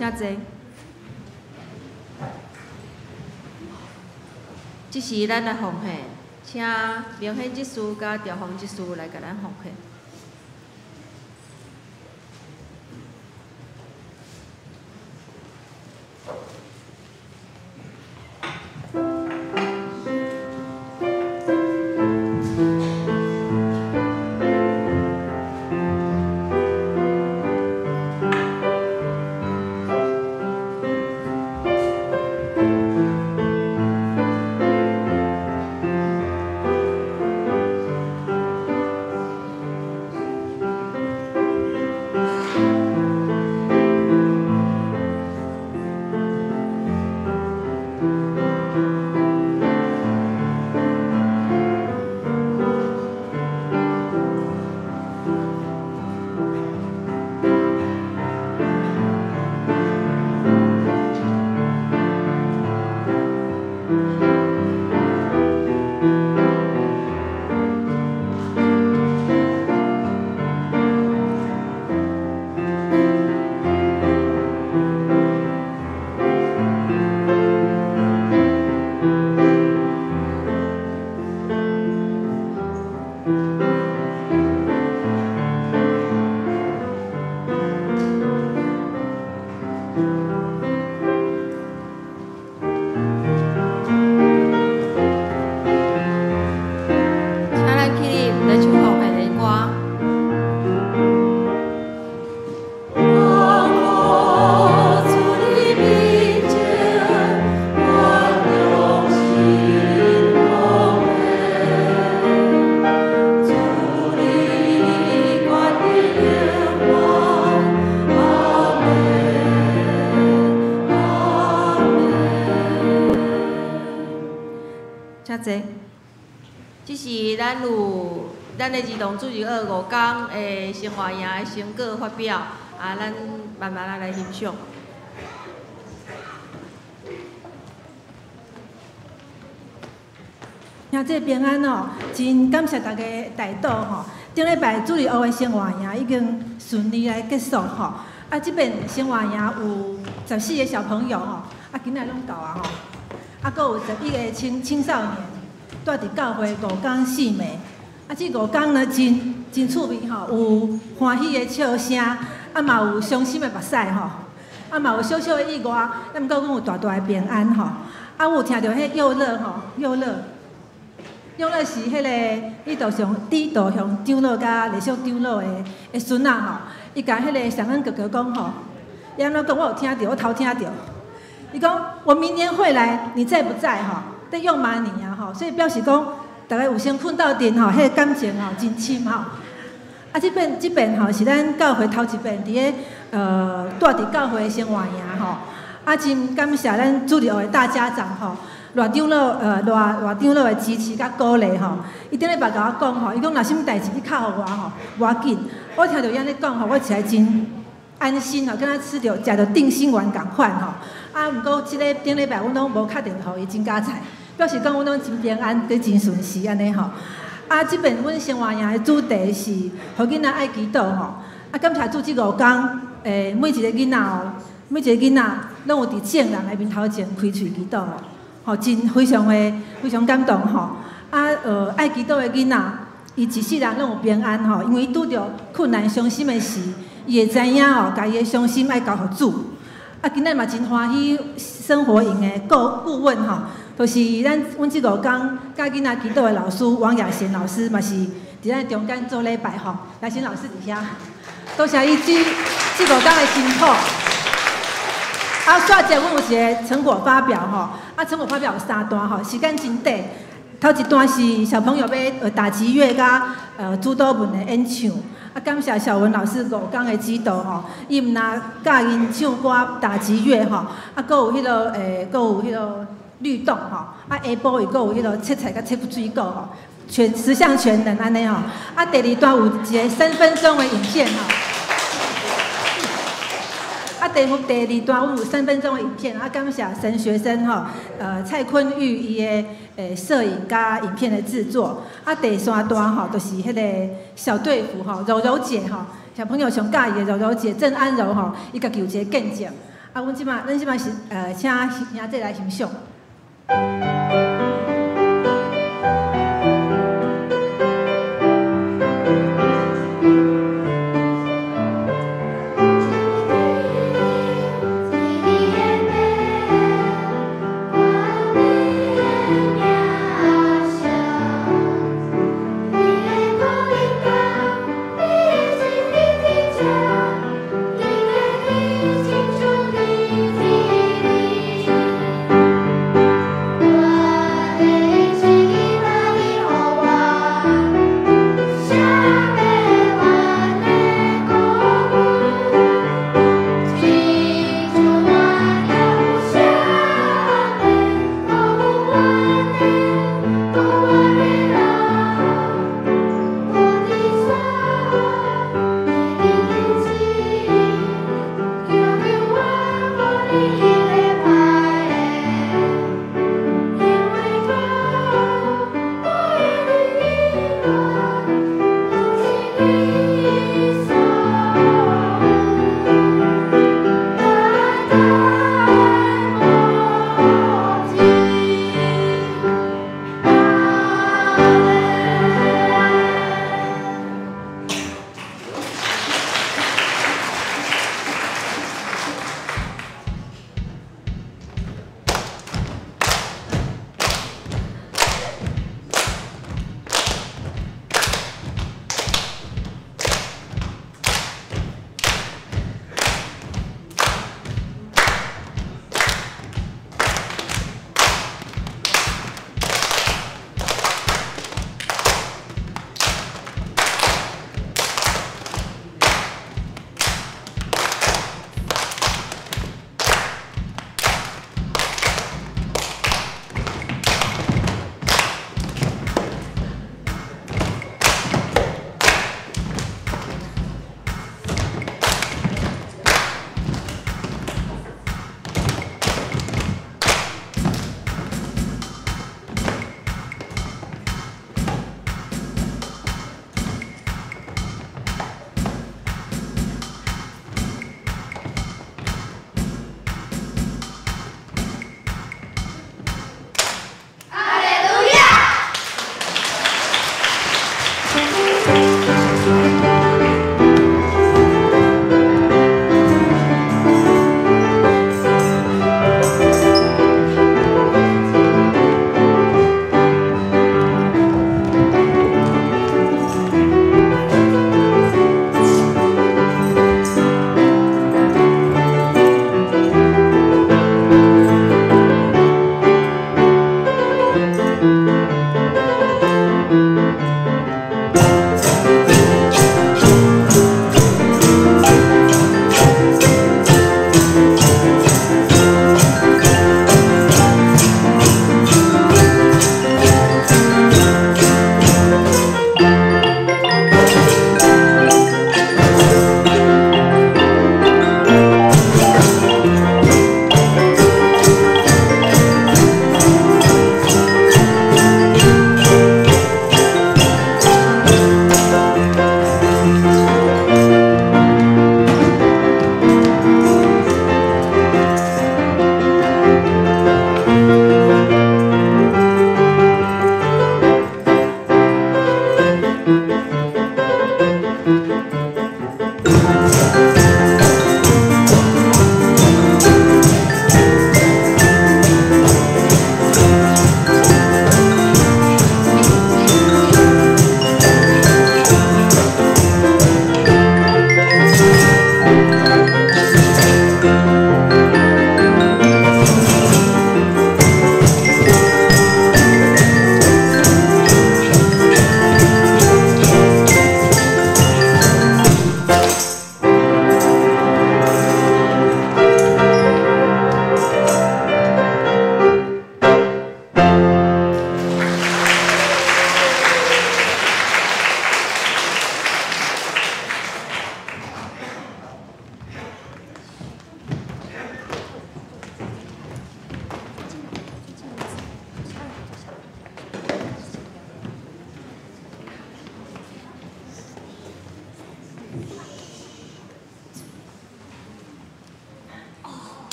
請坐。這時咱來奉獻，請明顯執事佮調峰執事來共咱奉獻。謝。這是咱有咱的兒童主日學五工的生活營的成果發表，啊，咱慢慢仔來欣賞。兄弟平安哦，真感謝大家帶導吼。頂禮拜主日學的生活營已經順利來結束吼。啊，這擺生活營有14個小朋友吼，啊，囡仔攏夠啊吼。啊，閣有11個青少年，蹛佇教會五工四暝。啊，這五工呢，真真趣味吼，有歡喜的笑聲，啊嘛有傷心的目屎吼，啊嘛有小小的意外，啊毋過阮有大大的平安吼。啊，我有聽著彼幼樂吼，幼樂。幼樂是彼個李道雄、李道雄長老佮李秀長老的孫仔吼，伊共彼個尚恩哥哥講吼，伊按怎講？我有聽著，我頭聽著。伊講我明年會來，你在不在吼？咧約馬年啊吼，所以表示講，逐家有先睏鬥陣吼，彼個感情吼真深吼。啊，這擺這擺吼是咱教會頭一擺佇咧蹛佇教會的生活營吼，啊，真感謝咱主日學的大家長吼。賴長老，賴賴長老的支持佮鼓勵吼，伊頂禮拜共我講吼，伊講若啥物代誌你敲予我吼，無要緊。我聽著伊按呢講吼，我實在真安心吼，敢若食著食著定心丸仝款吼。啊，毋過這个頂禮拜阮攏無敲電話予伊真加菜，表示講阮攏真平安，閣真順時按呢吼。啊，這擺阮生活營的主題是予囡仔愛祈禱吼。啊，感謝主這五工，每一個囡仔哦，每一個囡仔攏有佇眾人的面頭前開喙祈禱。吼，真非常的非常感動吼！啊，愛祈禱的囡仔，伊一世人攏有平安吼，因為伊拄著困難、傷心的時，伊會知影吼，共伊的傷心愛交予主。啊，今日嘛真歡喜，生活營的顧問吼，就是咱阮這五工教囡仔祈禱的老師王雅賢老師，嘛是佇咱中間做禮拜吼。雅賢老師佇遐，多謝伊這五工的辛苦。啊，煞節阮有一個成果發表吼，啊，成果發表有三段吼，時間真短。頭一段是小朋友欲打擊樂佮主禱文的演唱，啊，感謝小文老師五工的指導吼，伊毋但教𪜶唱歌、打擊樂吼，啊，閣有彼個閣有彼個律動吼，啊，下晡伊閣有彼個切菜佮切水果吼，全十項全能按呢吼。啊，第二段有一個3分鐘的影片吼。啊，第二段阮有三分鐘的影片，啊，感謝神學生吼，蔡坤玉伊的攝影佮影片的製作。啊，第三段吼，就是彼個小隊服吼，柔柔姐吼，小朋友上佮意的柔柔姐鄭安柔吼，伊家己有一個見證。啊，阮這擺是請兄弟來欣賞。我。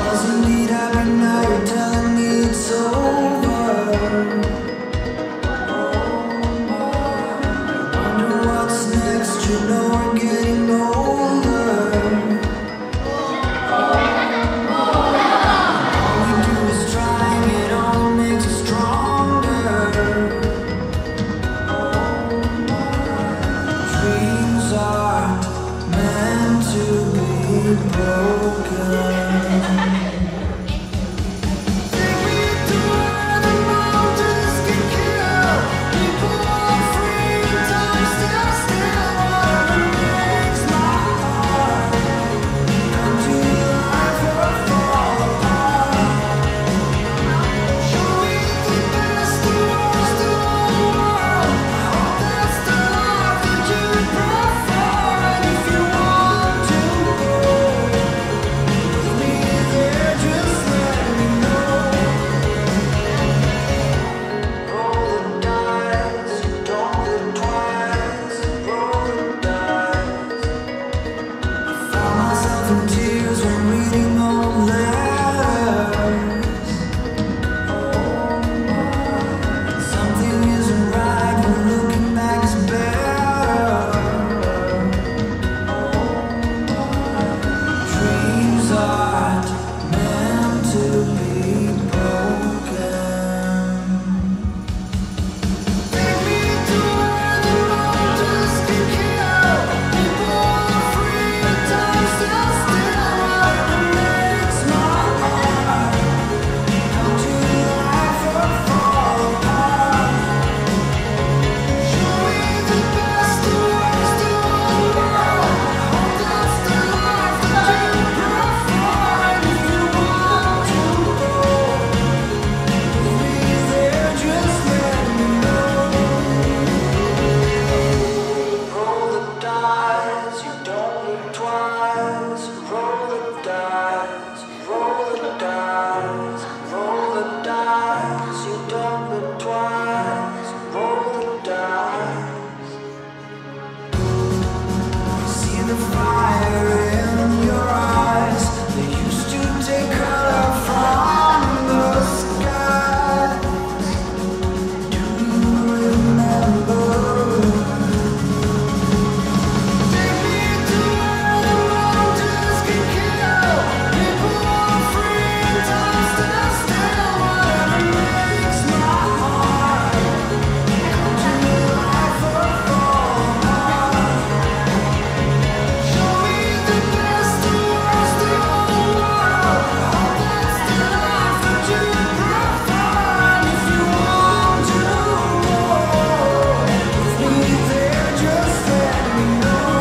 Wasn't it happy now you're telling me it's over? Wonder what's next, you know we're getting older. All we do is try, it only makes us stronger. Dreams are meant to be broken. Take me to where the mountains can kill. People are free and time stands still. Whatever makes my heart come to life or fall apart. Show me the best, the worst, the whole world. I hope that's the life that you prefer. And if you want to go with me there, just let me know. Roll the dice, you don't think twice. Roll the dice. I found myself in tears when reading old letters. Something isn't right when looking back is better. Dreams aren't meant to be broken. Take me to where the mountains can kill. People are free and time stands still. Whatever makes my heart come to life or fall apart. Show me the best, the worst, the whole world. I hope that's the life that you prefer. And if you want to go with me there, just let me know. Roll the dice, you don't look twice. Roll the dice, roll the dice, roll the dice, you don't look twice. Roll the dice. See the fire in your eyes. They used to take color from the skies. Do you remember? Take me to where the mountains can kill. People are free and time stands still. Whatever makes my heart come to life or fall apart. Show me the best, the worst, the whole world. I hope that's the life that you prefer. And if you want to go with me there, just let me know.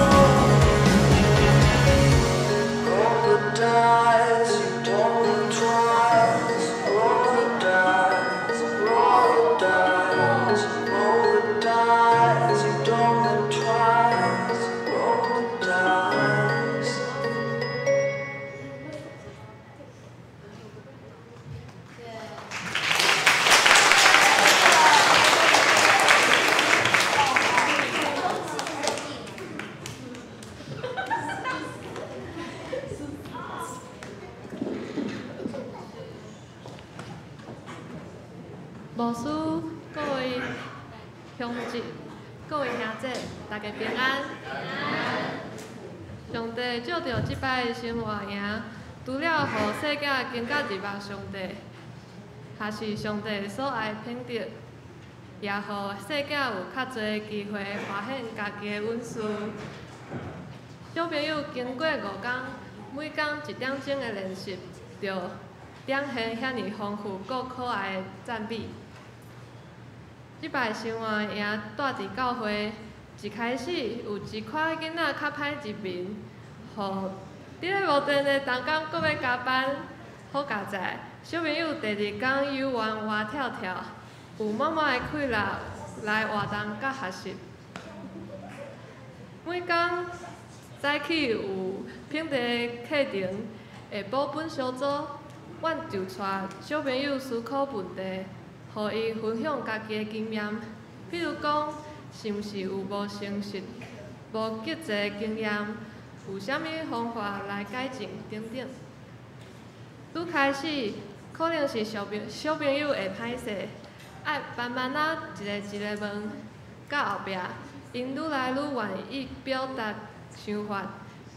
Roll the dice, you don't look twice. Roll the dice, roll the dice, roll the dice, you don't look twice. Roll the dice. 牧師、各位鄉親、各位兄姐，大家平安。上帝藉著這擺生活營，除了予細囝更加入目上帝，也是上帝所愛的品德，也予細囝有較濟機會發現家己的恩賜。小朋友經過5工，每工一點鐘的練習，就展現遐爾豐富閣可愛的讚美。這擺生活營蹛佇教會，一開始有一寡囡仔較歹入眠，予佇咧無電的同工閣欲加班。好佳哉，小朋友第二工游玩活跳跳，有滿滿的氣力來活動佮學習。每工早起有品德課程，下晡本小組，阮就帶小朋友思考問題，予伊分享家己的經驗。比如講，是毋是有無誠實、無節制的經驗，有啥物方法來改進等等。拄拄开始可能是小朋友会歹势，爱慢慢仔一个一个问，到后壁，𪜶愈来愈愿意表达想法。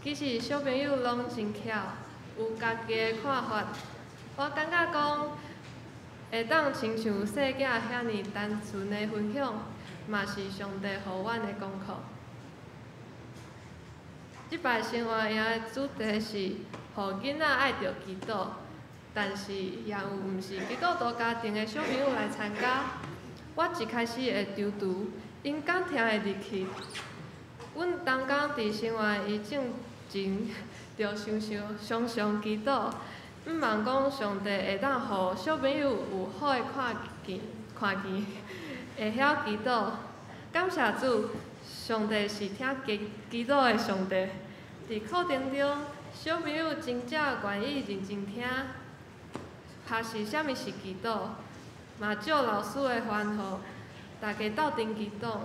其实小朋友拢真巧，有家己的看法。我感觉讲，会当亲像细囝遐尔单纯的分享，嘛是上帝予阮的功课。这摆生活营的主题是，予囡仔爱著祈祷，但是也有毋是基督徒家庭的小朋友来参加。我一开始会踌躇，𪜶敢听会入去？阮同工伫生活营进前，就常常常常祈祷，毋望讲上帝会当予小朋友有好的看见，会晓祈祷。感谢主，上帝是听祈祷的上帝。伫课程中，小朋友真正愿意认真听，学习啥物是祈祷，嘛照老师的吩咐，大家斗阵祈祷。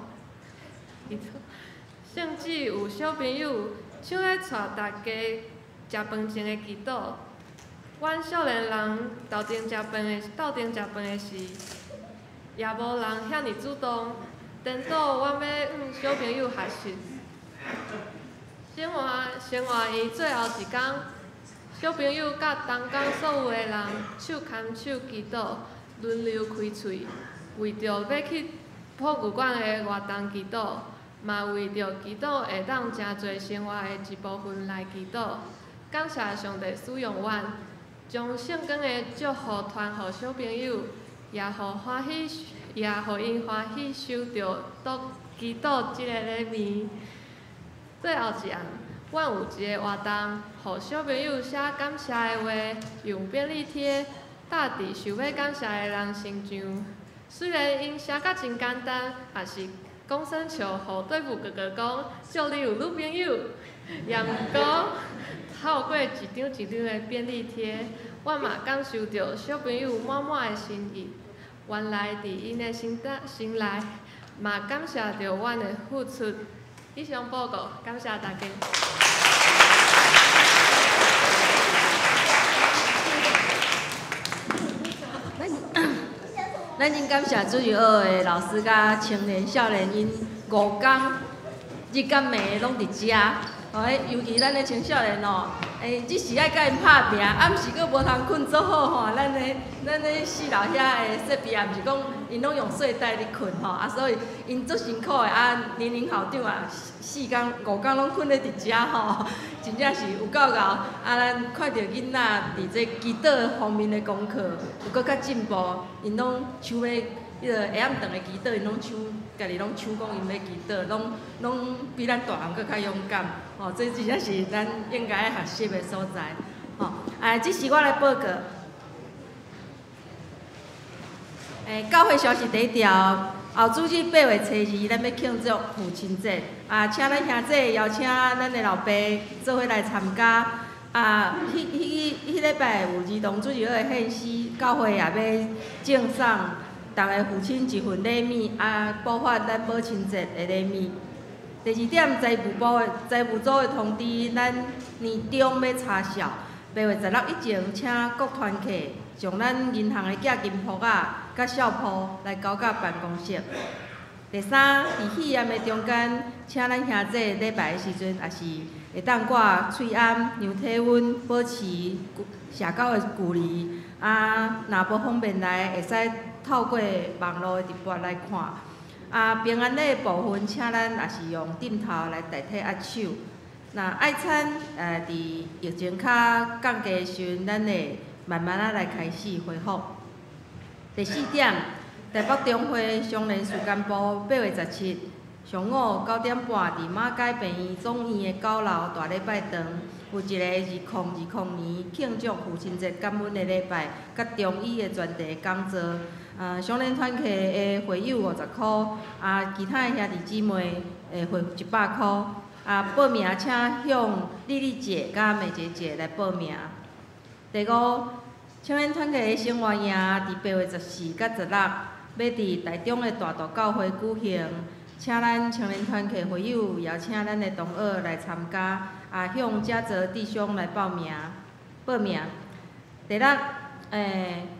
甚至有小朋友抢咧带大家食饭前的祈祷。阮少年人斗阵食饭的时，也无人遐尔主动，颠倒阮欲向小朋友学习。生活营最后一工，小朋友佮同工所有的人手牵手祈祷，轮流开喙，为著欲去博物馆的活动祈祷，嘛为著祈祷会当诚济生活的一部分来祈祷。感谢上帝使用阮，将圣经的祝福传予小朋友，也予𪜶欢喜收著祈祷这个礼物。最后一项，阮有一个活动，予小朋友写感谢的话，用便利贴貼佇想欲感谢的人身上。虽然𪜶写甲真简单，也是讲耍笑，予对付哥哥讲，祝你有女朋友。也毋过，透过一张一张的便利贴，我嘛感受著小朋友满满的心意。原来伫𪜶的心内，嘛感谢著阮的付出。以上报告，感谢大家。咱真感谢主日学的老师佮青年少年，𪜶五工日佮暝拢伫遮。哦，尤其咱的青少年哦，只是爱佮𪜶拍拚，暗时阁无通睏足好吼。咱咧四楼遐的设备也毋是讲𪜶拢用睡袋咧睏吼，啊，所以𪜶足辛苦的啊。年龄校长啊，四工五工拢睏咧伫遮吼，真正是有够𠢕。啊，咱看著囡仔伫这祈祷方面的功课有阁较进步，𪜶拢想欲彼个下暗顿的祈祷，𪜶拢抢，家己拢抢讲𪜶欲祈祷，拢比咱大人阁较勇敢。吼，这真正是咱应该爱学习的所在。吼，啊，这是我来报告。教会消息第一条，后主日8月初2，咱欲庆祝父亲节，啊，请咱兄弟邀请咱的老爸做伙来参加。啊，彼礼拜有儿童主日学的献诗，教会也欲赠送逐个父亲一份礼物，啊，补发咱母亲节的礼物。第二点，财务组的通知，咱年终欲查账，8月16以前，请各团契将咱银行的寄金簿仔、佮账簿来交到办公室。第三，伫戏宴的中间，请咱兄弟礼拜的时阵，也是会当挂喙罨、量体温、保持社交的距离。啊，若无方便来，会使透过网路的直播来看。啊，平安礼的部分，请咱也是用枕头来代替握手。若爱餐，伫疫情较降低的时阵，咱会慢慢仔来开始恢复。第四点，台北中会商联事工部8月17上午9点半，伫马偕病院总院的9楼大礼拜堂，有一个2020年庆祝父亲节感恩的礼拜，佮中医的专题讲座。商联团契的会友50箍，啊，其他的兄弟姊妹的会100箍。啊，报名请向丽丽姐佮美杰姐来报名。第五，青年团契的生活营伫8月14佮16，欲伫台中的大道教会举行，请咱青年团契会友邀请咱的同学来参加，啊，向嘉泽弟兄来报名。报名。第六，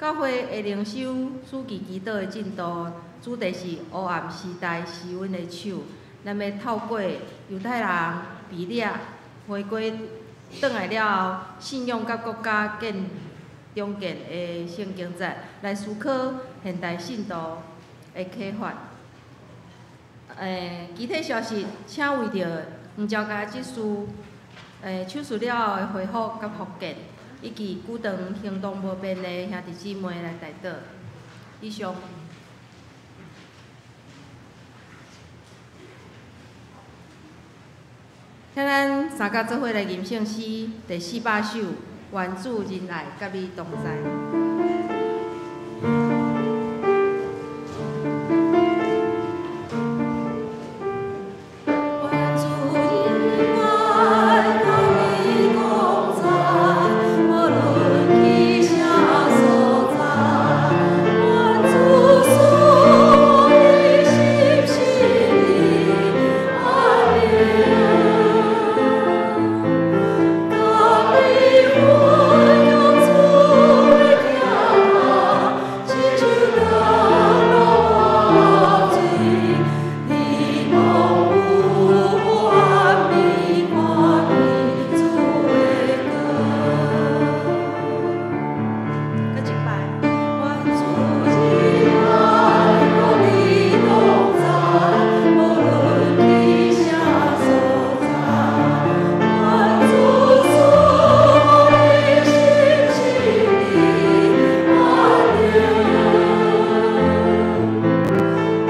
教會的靈修暑期祈禱的進度，主題是黑暗時代施阮的手。咱欲透過猶太人被掠回歸轉來了後，信仰佮國家建重建的聖經節，來思考現代信徒的啟發。其他消息，請為著黃昭佳執事手術了後的恢復佮復健，以及久長行動無便的兄弟姊妹來代禱。以上。請咱三甲做伙來吟聖詩第400首，願主仁愛佮你同在。願主仁愛佮你同在，無論去啥所在。願主賜予你心心意安寧，佮你分享主的疼愛，親像倒落活水，你蒙有安眠，看見主的光。閣一擺。願主仁愛佮你同在，無論去啥所在。願主賜予你心心意安寧，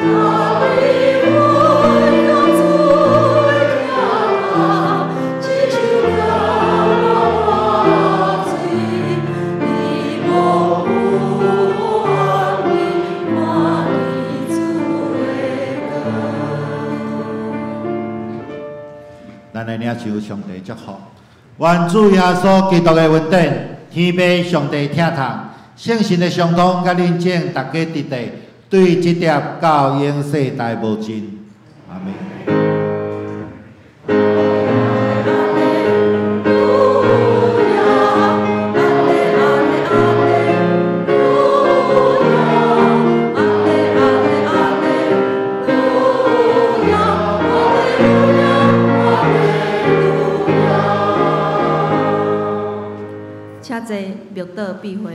佮你分享主的疼愛，親像倒落活水，你蒙有安眠，看見主的光。咱來領受上帝祝福，願主耶穌基督的恩典、天父上帝疼痛、聖神的相通，佮恁眾逐家直地，對這粒到永世代無盡。阿們。哈利路亞，阿利阿利阿利路亞，阿利阿利阿利路亞，哈利路亞，哈利路亞。請坐，默禱閉會。